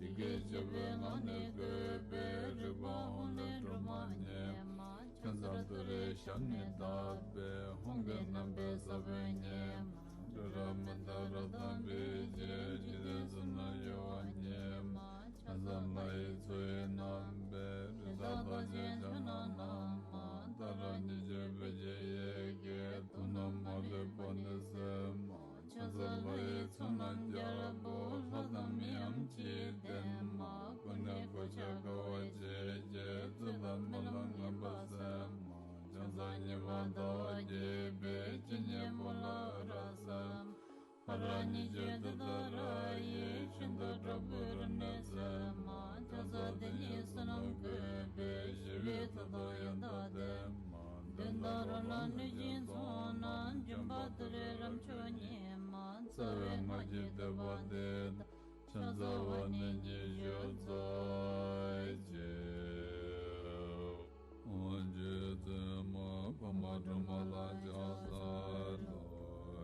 ཡི་གེ་བཅུ་པའི་ངག་ནི་བཀོད་པའི། རིག་པ་ཧཱུྃ་ལས་སྒྲོལ་མ་ཉིད་མ། ཕྱག་འཚལ་ཏུ་རེའི་ཞབས་ནི་བརྡབས་པས། ཧཱུྃ་གི་རྣམ་པའི་ས་བོན་ཉིད་མ། ཏུ་ར་མི་ཏ་རཀྟ་པི་ཙི། འཇིག་རྟེན་གསུམ་ན་གཡོ་བ་ཉིད་མ། ཕྱག་འཚལ་ལྷ་ཡི་མཚོ་ཡི་རྣམ་པའི། རི་དྭགས་རྟགས་ཅན་ཕྱག་ན་བསྣམས་མ། ཏཱ་ར་གཉིས་བརྗོད་བོད་ཀྱི་ཡི་གེས། དུག་རྣམས་མ་ལུས་པ་ནི་སེལ་ ཉིད་ཀྱི་དེ་ལྟར་ཡིད་བཞིན་དུ་དྲག་པོའི་རིམས་ནད་སེལ་མ། ཆང་ས་དེ་ཉིད་བསོད་ནམས་བཀོད་པས་ཞི་བའི་མཐུ་སྟོབས་ཡང་དག་ལྡན་མ། གདོན་དང་རོ་ལངས་གནོད་སྦྱིན་ཚོགས་རྣམས། འཇོམས་པ་ཏུ་རེ་རབ་མཆོག་ཉིད་མ། རྩ་བའི་སྔགས་ཀྱི་བཟླས་པ་འདི་དང་། ཕྱག་འཚལ་བ་ནི་ཉི་ཤུ་རྩ་གཅིག་ཨོཾ་རྗེ་བཙུན་མ་འཕགས་མ་སྒྲོལ་མ་ལ་ཕྱག་འཚལ་ལོ།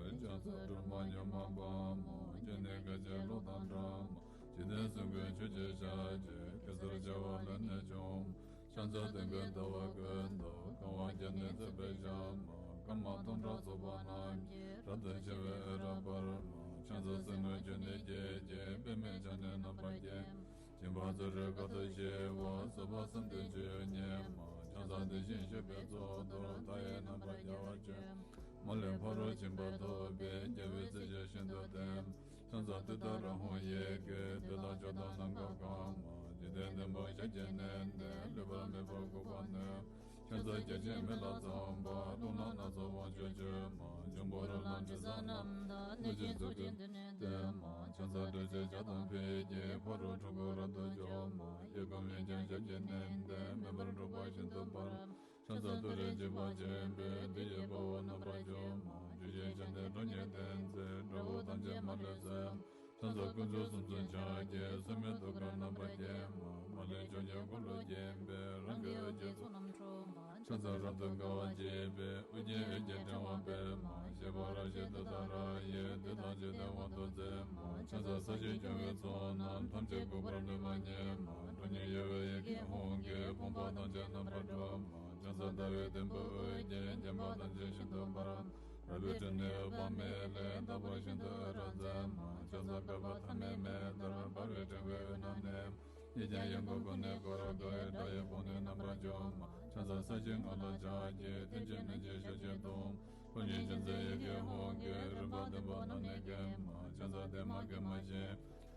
ཕྱག་འཚལ་སྒྲོལ་མ་མྱུར་མ་དཔའ་མོ། སྤྱན་ནི་དགའ་བྱེད་གློག་དང་འདྲ་མོ། འཇིག་རྟེན་གསུམ་མགོན་ཆུ་སྐྱེས་ཞལ་གྱི། གེ་སར་བྱེ་བ་ལས་ནི་བྱུང་མོ། ཕྱག་འཚལ་སྟོན་ཀའི་ཟླ་བ་ཀུན་ཏུ། གང་བ་བརྒྱ་ནི་བརྩེགས་པའི་ཞལ་མ། སྐར་མ་སྟོང་ཕྲག་ཚོགས་པ་རྣམས་ཀྱིས། རབ་ཏུ་ཕྱེ་བའི་འོད་རབ་འབར་མ། ཕྱག་འཚལ་སྲིན་མོའི་ཆུ་ནི་སྐྱེས་ཀྱི། པདྨས་ཕྱག་ནི་རྣམ་པར་བརྒྱན་མ། སྦྱིན་པ་བརྩོན་འགྲུས་དཀའ་ཐུབ་ཞི་བ། བཟོད་པ་བསམ་གཏན་སྤྱོད་ཡུལ་ཉིད་མ། ཕྱག་འཚལ་དེ་བཞིན་གཤེགས་པའི་གཙུག་ཏོར། མཐའ་ཡས་རྣམ་པར་རྒྱལ་བར་སྤྱོད་མ། མ་ལུས་ཕ་རོལ་ཕྱིན་པ་ཐོབ་པའི། རྒྱལ་བའི་སྲས་ཀྱིས་ཤིན་ཏུ་བསྟེན་མ། ཕྱག་འཚལ་ཏུཏྟཱ་ར་ཧཱུྃ་ཡི་གེ། བདུད་དང་ཕྱོགས་དང་ནམ་མཁའ་གང་མ། འཇིག་རྟེན་བདུན་པོ་ཞལ་གྱིས་མནན་ཏེ། ལུས་པ་མེད་པར་འགུགས་པར་ནུས། ཕྱག་འཚལ་བརྒྱ་བྱིན་མེ་ལྷ་ཚངས་པ། རླུང་ལྷ་སྣ་ཚོགས་དབང་ཕྱུག་མཆོད་མ། འབྱུང་པོ་རོ་ལངས་དྲི་ཟ་རྣམས་དང་། གནོད་སྦྱིན་ཚོགས་ཀྱིས་མདུན་ནས་བསྟོད་མ། ཕྱག་འཚལ་ཏྲཊ་ཅེས་བྱ་དང་ཕཊ་ཀྱིས། ཕ་རོལ་འཁྲུལ་འཁོར་རབ་ཏུ་འཇོམས་མ། གཡས་བསྐུམ་གཡོན་བརྐྱང་ཞབས་ཀྱིས་མནན་ཏེ། མེ་འབར་འཁྲུག་པ་ཤིན་ཏུ་འབར་མ། ཕྱག་འཚལ་ཏུ་རེ་འཇིགས་པ་ཆེན་པོས། བདུད་ཀྱི་དཔའ་བོ་རྣམ་པར་འཇོམས་མ། བཅུ་བཞི་ཕྱག་འདི་ཁྲོ་གཉེར་ལྡན་མཚན། དགྲ་བོ་ཐམས་ཅད་མ་ལུས་གསོད་མ། ཕྱག་འཚལ་དཀོན་མཆོག་གསུམ་མཚོན་ཕྱག་རྒྱའི། སྲུང་མའི་ཐུགས་ཀར་རྣམ་པར་བརྒྱན་མ། མ་ལུས་ཕྱོགས་བཅུའི་འཁོར་ལོ་བརྒྱན་པའི། རང་གི་འོད་ཀྱི་ཚོགས་རྣམས་འཁྲུག་མ། ཕྱག་འཚལ་རབ་ཏུ་དགའ་བ་བརྗིད་པའི། དབུ་རྒྱན་འོད་ཀྱི་ཕྲེང་བ་སྤེལ་མ། བཞད་པ་རབ་བཞད་ཏུཏྟཱ་ར་ཡིས། བདུད་ཐམས་ཅད་དབང་དུ་མཛད་མ། ཕྱག་འཚལ་ས་གཞིར་སྐྱོང་བའི་ཚོགས་རྣམས། ཐམས་ཅད་འགུགས་པར་ནུས་པ་ཉིད་མ། ཁྲོ་གཉེར་གཡོ་བའི་ཡི་གེ་ཧཱུྃ་གིས། ཕོངས་པ་ཐམས་ཅད་རྣམ་པར་སྒྲོལ་མ། ཕྱག་འཚལ་ཟླ་བའི་དུམ་བུས་དབུ་བརྒྱན། བརྒྱན་པ་ཐམས་ཅད་ཤིན་ཏུ་འབར་མ། རལ་པའི་སྤྲིན་ནི་འོད་དཔག་མེད་ལས། དག་པ་ཤིན་ཏུ་འོད་རབ་མཛད་མ། ཕྱག་འཚལ་བསྐལ་པ་ཐ་མའི་མེ་ལྟར། འབར་བའི་ཕྲེང་བའི་དབུས་ན་གནས་མ། གཡས་བརྐྱང་གཡོན་བསྐུམ་ཀུན་ནས་བསྐོར་དགའི། དགྲ་ཡི་དཔུང་ནི་རྣམ་པར་འཇོམས་མ། ཕྱག་འཚལ་ས་གཞིའི་ངང་ལ་ཕྱག་རྒྱའི། མཐིལ་གྱིས་བསྣུན་ཅིང་ཞབས་ཀྱིས་བརྡུང་། ཕོ་ཉའི་ཅན་ཚའི་ཡི་གེ་ཧཱུྃ་གིས། རིམ་པ་བདུན་པོ་རྣམས་ནི་འགེམས་མ། ཕྱག་འཚལ་བདེ་མ་དགེ་མ་ཞི་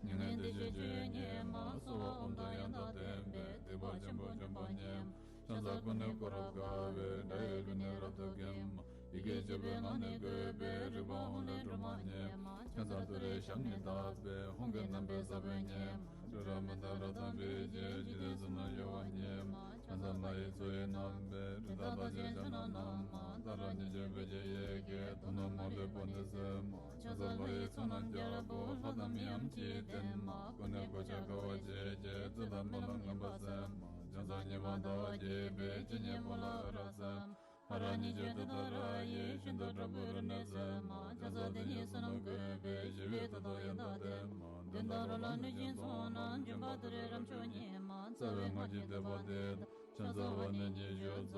བའི། མྱ་ངན་འདས་ཞི་སྤྱོད་ཡུལ་ཉིད་མ། གསོལ་བ་ཨོཾ་དང་ཡང་དག་ལྡན་པས། སྡིག་པ་ཆེན་པོ་འཇོམས་པ་ཉིད་མ། ཕྱག་འཚལ་ཀུན་ནས་བསྐོར་རབ་དགའ་བའི། དགྲ་ཡི་ལུས་ནི་རབ་ཏུ་འགེམས་མ། ཡི་གེ་བཅུ་པའི་ངག་ནི་བཀོད་པའི། རིག་པ་ཧཱུྃ་ལས་སྒྲོལ་མ་ཉིད་མ། ཕྱག་འཚལ་ཏུ་རེའི་ཞབས་ནི་བརྡབས་པས། ཧཱུྃ་གི་རྣམ་པའི་ས་བོན་ཉིད་མ། སྤྲིན་རབ་མི་འདའ་རབ་དང་འབིགས་བྱེད། འཇིག་རྟེན་གསུམ་རྣམས་གཡོ་བ་ཉིད་མ། ཕྱག་འཚལ་ལྷ་ཡི་མཚོ་ཡི་རྣམ་པའི། རི་དྭགས་ལྷ་ཆེན་ཕྱག་ན་བསྣམས་མ། ཏཱ་ར་གཉིས་བརྗོད་བོད་ཀྱི་ཡི་གེས། དོན་རྣམས་མ་ལུས་པོ་ཏི་སེལ་མ། ཕྱག་འཚལ་ལྷ་ཡི་ཚོགས་རྣམས་རྒྱལ་པོ། ལྷ་དང་མིའམ་ཅི་ཡིས་བསྟེན་མ། ཀུན་ནས་གོ་ཆ་དགའ་བ་བརྗིད་ཀྱིས། རྩིས་དང་རྨི་ལམ་ངན་པ་སེལ་མ། ཕྱག་འཚལ་ཉི་མ་ཟླ་བ་རྒྱས་པའི། ཇི་སྙེད་པོ་ལ་འོད་རབ་གསལ་མ། ཧ་ར་གཉིས་བརྗོད་ཏུཏྟཱ་ར་ཡིས། ཤིན་ཏུ་དྲག་པོའི་རིམས་ནད་སེལ་མ། ཕྱག་འཚལ་དེ་ཉིད་བསོད་ནམས་བཀོད་པས། ཞི་བའི་མཐུ་སྟོབས་ཡང་དག་ལྡན་མ། གདོན་དང་རོ་ལངས་གནོད་སྦྱིན་ཚོགས་རྣམས། འཇོམས་པ་ཏུ་རེ་རབ་མཆོག་ཉིད་མ། རྩ་བའི་སྔགས་ཀྱི་བཟླས་པ་འདི་དང་། ཕྱག་འཚལ་བ་ནི་ཉི་ཤུ་རྩ་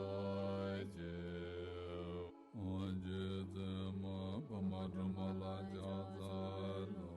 གཅིག་ཨོཾ་རྗེ་བཙུན་མ་འཕགས་མ་སྒྲོལ་མ་ལ་ཕྱག་འཚལ་ལོ།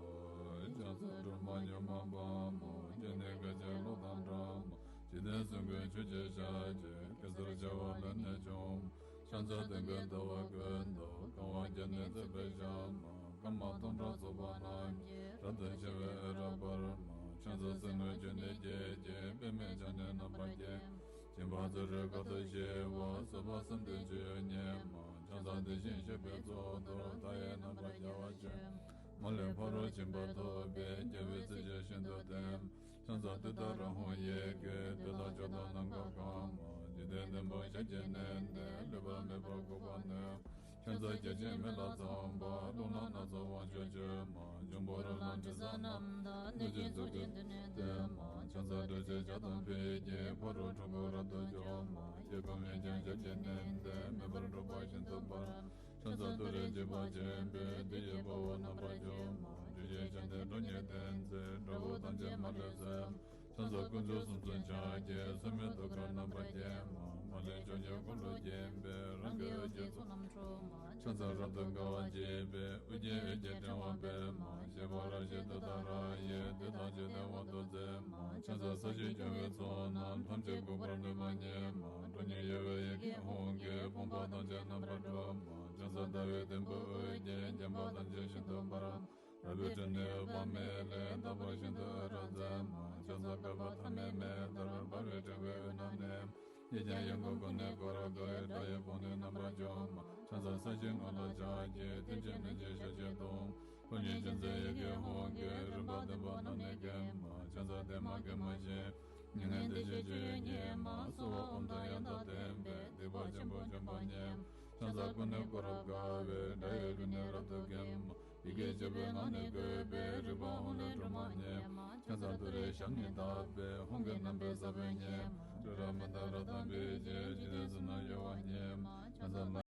ཕྱག་འཚལ་སྒྲོལ་མ་མྱུར་མ་དཔའ་མོ། སྤྱན་ནི་དགའ་བྱེད་གློག་དང་འདྲ་མོ། འཇིག་རྟེན་གསུམ་མགོན་ཆུ་སྐྱེས་ཞལ་གྱི། གེ་སར་བྱེ་བ་ལས་ནི་བྱུང་མ། ཕྱག་འཚལ་སྟོན་ཀའི་ཟླ་བ་ཀུན་ཏུ། གང་བ་བརྒྱ་ནི་བརྩེགས་པའི་ཞལ་མ། སྐར་མ་སྟོང་ཕྲག་ཚོགས་པ་རྣམས་ཀྱིས། རབ་ཏུ་ཕྱེ་བའི་འོད་རབ་འབར་མ། ཕྱག་འཚལ་སྲིན་མོའི་ཆུ་ནི་སྐྱེས་ཀྱི། པདྨས་ཕྱག་ནི་རྣམ་པར་བརྒྱན་མ། སྦྱིན་པ་བརྩོན་འགྲུས་དཀའ་ཐུབ་ཞི་བ། བཟོད་པ་བསམ་གཏན་སྤྱོད་ཡུལ་ཉིད་མ། ཕྱག་འཚལ་དེ་བཞིན་གཤེགས་པའི་གཙུག་ཏོར། མཐའ་ཡས་རྣམ་པར་རྒྱལ་བར་སྤྱོད་མ། མ་ལུས་ཕ་རོལ་ཕྱིན་པ་ཐོབ་པའི། རྒྱལ་བའི་སྲས་ཀྱིས་ཤིན་ཏུ་བསྟེན་མ། ཕྱག་འཚལ་ཏུཏྟཱ་ར་ཧཱུྃ་ཡི་གེས། བདུད་དང་ཕྱོགས་དང་ནམ་མཁའ་གང་མ། འཇིག་རྟེན་བདུན་པོ་ཞལ་གྱིས་མནན་ཏེ། ལུས་པ་མེད་པར་འགུགས་པར་ནུས། ཕྱག་འཚལ་བརྒྱ་བྱིན་མེ་ལྷ་ཚངས་པ། རླུང་ལྷ་སྣ་ཚོགས་དབང་ཕྱུག་མཆོད་མ། འབྱུང་པོ་རོ་ལངས་དྲི་ཟ་རྣམས་དང་། གནོད་སྦྱིན་ཚོགས་ཀྱིས་མདུན་ནས་བསྟོད་མ། ཕྱག་འཚལ་ཏྲཊ་ཅེས་བྱ་དང་ཕཊ་ཀྱིས། ཕ་རོལ་འཁྲུལ་འཁོར་རབ་ཏུ་འཇོམས་མ། གཡས་བསྐུམ་གཡོན་བརྐྱང་ཞབས་ཀྱིས་མནན་ཏེ། མེ་འབར་འཁྲུག་པ་ཤིན་ཏུ་འབར་མ། ཕྱག་འཚལ་ཏུ་རེ་འཇིགས་པ་ཆེན་པོས། བདུད་ཀྱི་དཔའ་བོ་རྣམ་པར་འཇོམས་མ། བཅུ་བཞི་ཕྱག་འདི་ཁྲོ་གཉེར་ལྡན་མཚན། དགྲ་བོ་ཐམས་ཅད་མ་ལུས་གསོད་མ། ཕྱག་འཚལ་དཀོན་མཆོག་གསུམ་མཚོན་ཕྱག་རྒྱའི། སྲུང་མའི་ཐུགས་ཀར་རྣམ་པར་བརྒྱན་མ། མ་ལུས་ཕྱོགས་བཅུའི་འཁོར་ལོས་བརྒྱན་པའི། རང་གི་འོད་ཀྱི་ཚོགས་རྣམས་འཁྲུག་མ། ཕྱག་འཚལ་རབ་ཏུ་དགའ་བ་བརྗིད་པའི། དབུ་རྒྱན་འོད་ཀྱི་ཕྲེང་བ་སྤེལ་མ། བཞད་པ་རབ་བཞད་ཏུཏྟཱ་ར་ཡིས། བདུད་ཐམས་ཅད་དབང་དུ་མཛད་མ། ཕྱག་འཚལ་ས་གཞིར་སྐྱོང་བའི་ཚོགས་རྣམས། ཐམས་ཅད་འགུགས་པར་ནུས་པ་ཉིད་མ། ཁྲོ་གཉེར་གཡོ་བའི་ཡི་གེ་ཧཱུྃ་གིས། ཕོངས་པ་ཐམས་ཅད་རྣམ་པར་སྒྲོལ་མ། ཕྱག་འཚལ་ཟླ་བའི་དུམ་བུས་དབུ་བརྒྱན། བརྒྱན་པ་ཐམས་ཅད་ཤིན་ཏུ་འབར་མ། རལ་པའི་སྤྲིན་ནི་འོད་དཔག་མེད་ལས། དག་པ་ཤིན་ཏུ་འོད་རབ་མཛད་མ། ཕྱག་འཚལ་བསྐལ་པ་ཐ་མའི་མེ་ལྟར། འབར་བའི་ཕྲེང་བའི་དབུས་ན་གནས་མ། གཡས་བརྐྱང་གཡོན་བསྐུམ་ཀུན་ནས་བསྐོར་དགའི། དགྲ་ཡི་དཔུང་ནི་རྣམ་པར་འཇོམས་མ། ཕྱག་འཚལ་ས་གཞིའི་ངང་ལ་ཕྱག་རྒྱའི། མཐིལ་གྱིས་བསྣུན་ཅིང་ཞབས་ཀྱིས་བརྡུང་། ཕོ་ཉ་ཅན་མཛད་ཡི་གེ་ཧཱུྃ་གི་རིམ་པ་བདུན་པོ་རྣམས་ནི་མཁྱེན་མ། ཕྱག་འཚལ་བདེ་མ་མཁན་མ་ཞེས་མྱ་ངན་འདས་ཞི་སྤྱོད་ཡུལ་མཉེས་མ། གསོལ་བ་ཨོཾ་དང་ཡང་དག་ལྡན་པས་སྡིག་པ་ཆེན་པོ་འཇོམས་པ་མཉེས་མ། ཕྱག་འཚལ་ཀུན་ནས་བསྐོར་རབ་དགའ་བའི་དགྲ་ཡི་རྒྱུད་ནི་རབ་ཏུ་མཁྱེན་མ། ཡི་གེ་བཅུ་པའི་ངག་ནི་བཀོད་པས་རིག་པ་ཧཱུྃ་ལས་སྒྲོལ་མ་མཉེས་མ། ཕྱག་འཚལ་ཏུ་རེའི་ཞབས་ནི་བརྡབས་པས་ཧཱུྃ་གི་རྣམ་པའི་ས་བོན་མཉེས་མ། ཏྲི་ལ་མནྡ་ར་དང་འབིགས་བྱེད་འཇིག་རྟེན་གསུམ་ན་གཡོ་བ་མཉེས་མ། ཕྱག་འཚལ།